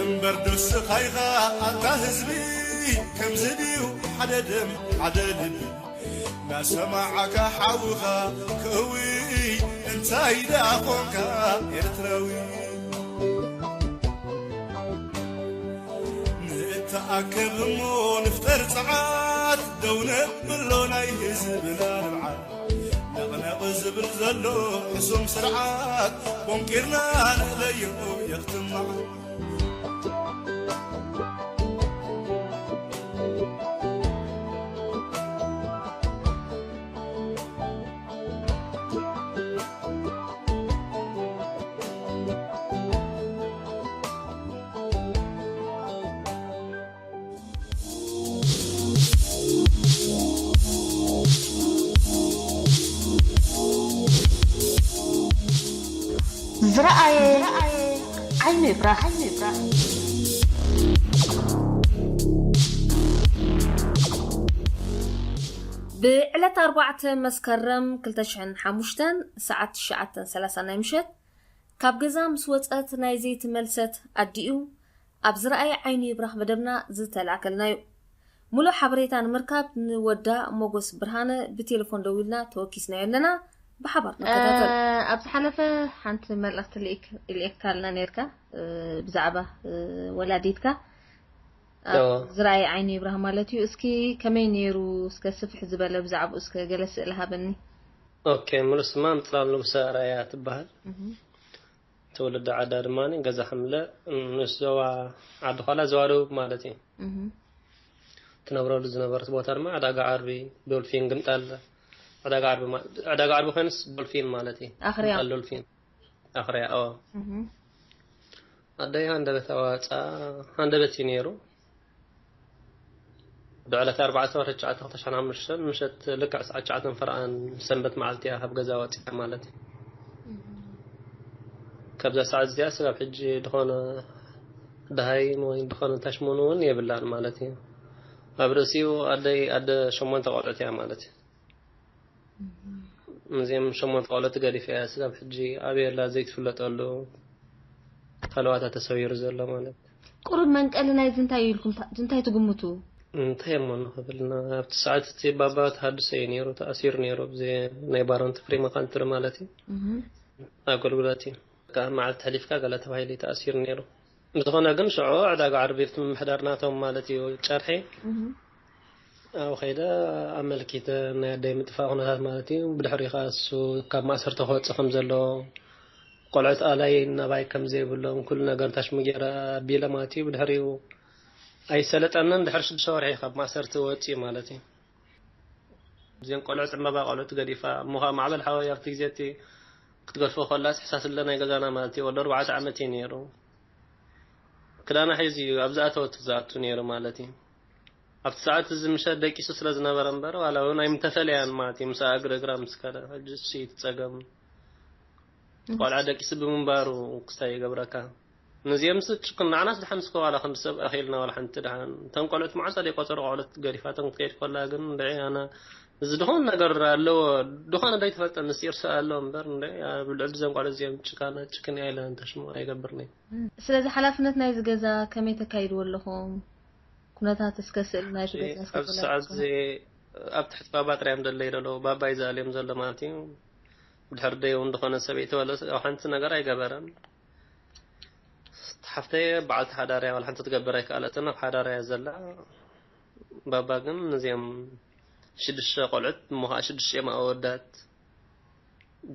እምበር ዶስኻ ኢኻ ኣታ ህዝቢ፣ ከምዚ ድዩ ሓደ ደም ሓደ ልቢ፣ ናሰማዓካ ሓውኻ ክእዊ፣ እንታይ ደኣ ኾንካ ኤርትራዊ? ንእተኣከብ እሞ ንፍጠር ጸዓት፣ ደው ነብሎ ናይ ህዝብና ንብዓት። ነቕነቕ ዝብል ዘሎ ሕሱም ስርዓት፣ ቦንቂርና ንእለዮ የኽትም መዓት። ዝረኣየ ዓይኑ ይፍራሕ። ብዕለት ኣርባዕተ መስከረም ክልተ ሽሕን ሓሙሽተን ሰዓት ትሽዓተ ሰላሳ ናይ ምሸት ካብ ገዛ ምስ ወጸት ናይ ዘይትመልሰት ኣዲኡ ኣብ ዝረኣየ ዓይኑ ይብራህ መደብና ዝተላእከልና እዩ። ሙሉእ ሓበሬታ ንምርካብ ንወዳ ሞጎስ ብርሃነ ብቴሌፎን ደዊልና ተወኪስናዮ ኣለና። ብሓባር ንከታተል። ኣብ ዝሓለፈ ሓንቲ መልእኽቲ ልኢክ- ልኢኽካልና ነርካ፣ እ፣ ብዛዕባ፣ እ፣ ወላዲትካ ኣብ እዎ። ዝረኣየ ዓይኑ ይብራህ ማለት እዩ። እስኪ ከመይ ነይሩ? እስከ ስፍሕ ዝበለ ብዛዕባኡ እስከ ገለ ስእሊ ሃበኒ። ኦኬ፣ ሙሉ ስማ ምጽላል ንጉሰ ኣርኣያ ትበሃል። እህ። ትውልዲ ዓዳ ድማ ገዛ ሓምለ፣ ንኡስ ዞባ ዓዲ ዃላ፣ ዞባ ደቡብ ማለት እዩ። እህ። ትነብረሉ ዝነበረት ቦታ ድማ ዕዳጋ ዓርቢ ዶልፊን ግምጣል፣ ዕዳጋ ዓርቢ ማ-፣ ዕዳጋ ዓርቢ ኮይኑስ ዶልፊን ማለት እዩ። ኣኽርያ። ግምጣል ዶልፊን። ኣኽርያ፣ ኦ። እህ። ኣደይ ሃንደበት ኣዋጻ፣ ሃንደበት እዩ ነይሩ። ብዕለት ኣርባዕተ ወርሒ ትሽዓተ ክልተ ሽሕን ሓሙሽተን ምሸት ልክዕ ሰዓት ትሽዓተ ፈረቓን ሰንበት መዓልቲ እያ ካብ ገዛ ወጺኣ ማለት እዩ። እህ። ካብዛ ሰዓት እዚኣ ስጋብ ሕጂ ድኾነ ደሃይን ወይ ድኾነ ታሽሙን እውን የብላን ማለት እዩ። ኣብ ርእሲኡ ኣደይ ኣደ ሸሞንተ ቆልዑት እያ ማለት እዩ። እህ። እዚኦም ሸሞንተ ቆልዑት ገዲፈ እያ ስጋብ ሕጂ ኣበይ ኣላ ዘይትፍለጠሉ ሃለዋታ ተሰዊሩ ዘሎ ማለት። ቁሩብ መንቀሊ ናይዚ እንታይ እዩ ኢልኩም ታ-፣ እንታይ ትግምቱ? እንታይ እሞ ንኽብል ና-፣ ኣብቲ ሰዓት እቲ ባባ ተሃድሶ እዩ ነይሩ፣ ተኣሲሩ ነይሩ፣ ብዚ ናይ ባሮንት ፍሪመካንትሪ ማለት እዩ። እህ። ኣገልግሎት እዩ። ካብ መዓልቲ ሕሊፍካ ገለ ተባሂሉ እዩ ተኣሲሩ ነይሩ። ብዝኾነ ግን ሽዑ ዕዳጋ ዓርቢ ኣብቲ ምምሕዳር ናቶም ማለት እዩ ጨርሒ እህ። ኣብኡ ከይደ ኣመልኪተ ናይ ኣደይ ምጥፋእ ኩነታት ማለት እዩ። ብድሕሪኡ ኸዓ እሱ ካብ ማእሰርቲ ክወፅእ ከም ዘለዎ፣ ቆልዑት ኣላይ ናባይ ከም ዘይብሎም፣ ኩሉ ነገር ታሽሙ ገይረ ኣቢለ ማለት እዩ። ብድሕሪኡ ኣይሰለጠንን፣ ድሕሪ ሽዱሽተ ወርሒ ካብ ማእሰርቲ ወፂኡ ማለት እዩ። እዚአን ቆልዑት ዕምባባ ቆልዑት ገዲፋ፣ እሞ ኸዓ ማዕበል ሓወይ ኣብቲ ግዜ እቲ ክትገድፎ ከላ ሕሳስ ኣለ ናይ ገዛና ማለት እዩ። ወዲ ኣርባዕተ ዓመት እዩ ነይሩ። ክዳና ሒዙ እዩ ኣብ ዝኣተወ ዝኣቱ ነይሩ ማለት እዩ። ኣብቲ ሰዓት እዚ ምሸት ደቂሱ ስለ ዝነበረ እምበር፣ ዋላ እውን ኣይምተፈለያን ማለት እዩ። ምስኣ እግሪ እግራ ምስ ከደ፣ ሕጂ እሱ እዩ እቲ ጸገም። ቆልዓ ደቂሱ ብምንባሩ ክስታይ ይገብረካ። ነዚኦም ምስ ጭክን ንዓናስ ደሓን እስከ ዋላ ከም ሰብ ኣኺልና ዋላ ሓንቲ ደሓን። እተን ቆልዑት መዓስ ደይ ቆጸሩ ቆልዑት ገዲፋተን ክትከይድ ከላ ግን እንድዒ ኣነ እዚ ድኾነ ነገር ኣለዎ፣ ድኾነ ደይ ተፈልጠ ምስ ይርስእ ኣሎ እምበር እንድዒ ኣብ ልዕሊ እዞም ቆልዑት እዚኦም ጭካነ ጭክን እያ ኢለ እንተሽሙ ኣይገብርን እየ። ስለዚ ሓላፍነት ናይዚ ገዛ ከመይ ተካይድዎ ኣለኹም? ኩነታት እስከ ስእሊ ናይቲ እሺ፣ ገዛ እስከ ኣብዚ ተላዕሉ። ሰዓት እዚ ኣብ ትሕቲ ባባ ጥራይ እዮም ደለይ ደለዉ። ባባ እዩ ዝኣልዮም ዘሎ ማለት እዩ። ብድሕሪ ደይ እውን ዝኾነ ሰበይቲ ወለ ሓንቲ ነገር ኣይገበረን። ሓፍተይ በዓልቲ ሓዳር እያ፣ ዋላ ሓንቲ ትገብር ኣይከኣለትን፣ ኣብ ሓዳር እያ ዘላ። ባባ ግን ነዚኦም ሽዱሽተ ቆልዑት፣ እሞ ኸዓ ሽዱሽተ እዮም ኣወዳት።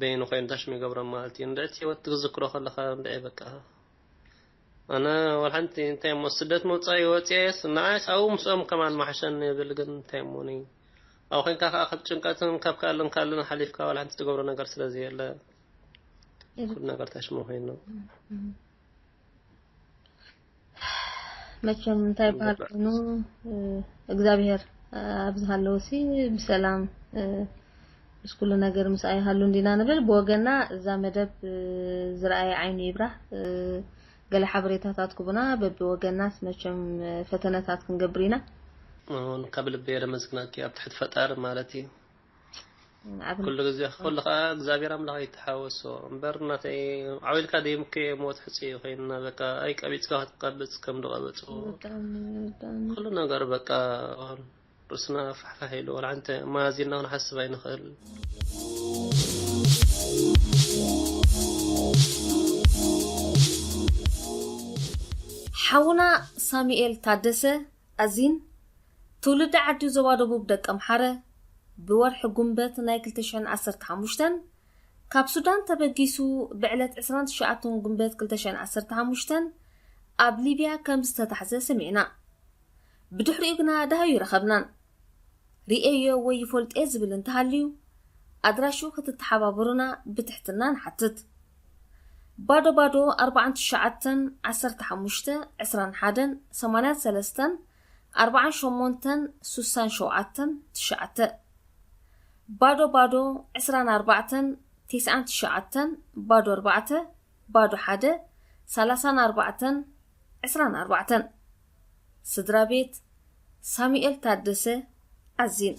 በይኑ ኮይኑ ታሽሙ ይገብሮም ማለት እዩ። እንድዕቲ ህይወት ክትዝክሮ ከለኻ እንድዒ በቃ ኣነ ወላ ሓንቲ እንታይ እሞ ስደት መውፃኢ ወፅኤስ ንዓይስ ኣብኡ ምስኦም ከማን ማሕሸኒ ይብል። ግን እንታይ እሞ እኔ ኣብኡ ኮይንካ ከዓ ካብ ጭንቀትን ካብ ካልእን ካልእን ሓሊፍካ ወላ ሓንቲ ትገብሮ ነገር ስለዘየለ ኩሉ ነገር ታሽሙ ኮይኑ መቸም እንታይ ይበሃል ኮይኑ እግዚኣብሔር ኣብዚ ሃለውሲ ብሰላም ምስ ኩሉ ነገር ምስኣ ይሃሉ እንዲና ንብል። ብወገና እዛ መደብ ዝረኣየ ዓይኑ ይብራህ። ገለ ሓበሬታታት ክቡና በብወገናስ መቸም ፈተነታት ክንገብር ኢና። ካብ ልቢ የደመስግናኪ ኣብ ትሕቲ ፈጣሪ ማለት እዩ። ኩሉ ግዜ ኩሉ ከዓ እግዚኣብሔር ኣምላኽ ይተሓወሶ እምበር እናተይ ዓዊልካ ደይምከ ሞት ሕፂ ኮይንና በቃ ኣይቀቢፅካ ክትቀብፅ ከም ድቀበፁ ኩሉ ነገር በቃ ርእስና ፋሕፋሕ ኢሉ ወላ ሓንቲ ማዚና ክንሓስብ ኣይንኽእል። ሓውና ሳሙኤል ታደሰ ኣዚን ትውልዲ ዓዲ ዞባ ደቡብ ደቀምሓረ ብወርሒ ጉንበት ናይ ክልተ ሽሕን ዓሰርተ ሓሙሽተን ካብ ሱዳን ተበጊሱ ብዕለት ዕስራን ትሽዓተን ጉንበት ክልተ ሽሕን ዓሰርተ ሓሙሽተን ኣብ ሊብያ ከም ዝተታሕዘ ሰሚዕና። ብድሕሪኡ ግና ደሃዩ ይረኸብናን። ርእየዮ ወይ ይፈልጦ ዝብል እንተሃልዩ ኣድራሹ ክትተሓባበሩና ብትሕትና ንሓትት። ባዶ ባዶ ኣርባዓን ትሽዓተን ዓሰርተ ሓሙሽተ ዕስራን ሓደን ሰማንያን ሰለስተን ኣርባዓን ሸሞንተን ሱሳን ሸውዓተን ትሽዓተ ባዶ ባዶ ዕስራን ኣርባዕተን ቴስዓን ትሽዓተን ባዶ ኣርባዕተ ባዶ ሓደ ሰላሳን ኣርባዕተን ዕስራን ኣርባዕተን ስድራ ቤት ሳሙኤል ታደሰ ዓዚን።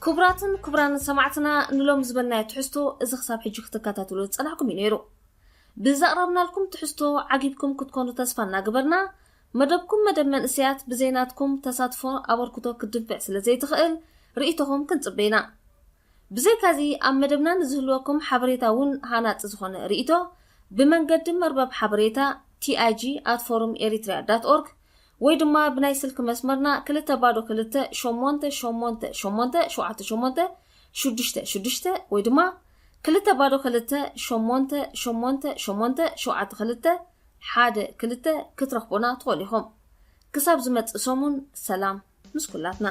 ክቡራትን ክቡራን ሰማዕትና ንሎም ዝበልናዮ ትሕዝቶ እዚ ክሳብ ሕጂ ክትከታተሉ ዝጸናሕኩም እዩ ነይሩ። ብዘቕረብናልኩም ትሕዝቶ ዓጊብኩም ክትኮኑ ተስፋ እናገበርና መደብኩም መደብ መንእሰያት ብዘይናትኩም ተሳትፎ ኣበርክቶ ክትድንፍዕ ስለ ዘይትኽእል ርእይቶኹም ክንጽበ ኢና። ብዘይካዚ ኣብ መደብና ንዝህልወኩም ሓበሬታ እውን ሃናጺ ዝኾነ ርእይቶ ብመንገዲ መርበብ ሓበሬታ ቲኣይጂ ኣት ፎሩም ኤሪትሪያ ዳት ኦርግ ወይ ድማ ብናይ ስልኪ መስመርና ክልተ ባዶ ክልተ ሸሞንተ ሸሞንተ ሸሞንተ ሸውዓተ ሸሞንተ ሽዱሽተ ሽዱሽተ ወይ ድማ ክልተ ባዶ ክልተ ሸሞንተ ሸሞንተ ሸሞንተ ሸውዓተ ክልተ ሓደ ክልተ ክትረኽቡና ትኽእሉ ኢኹም። ክሳብ ዝመጽእ ሰሙን ሰላም ምስ ኩላትና።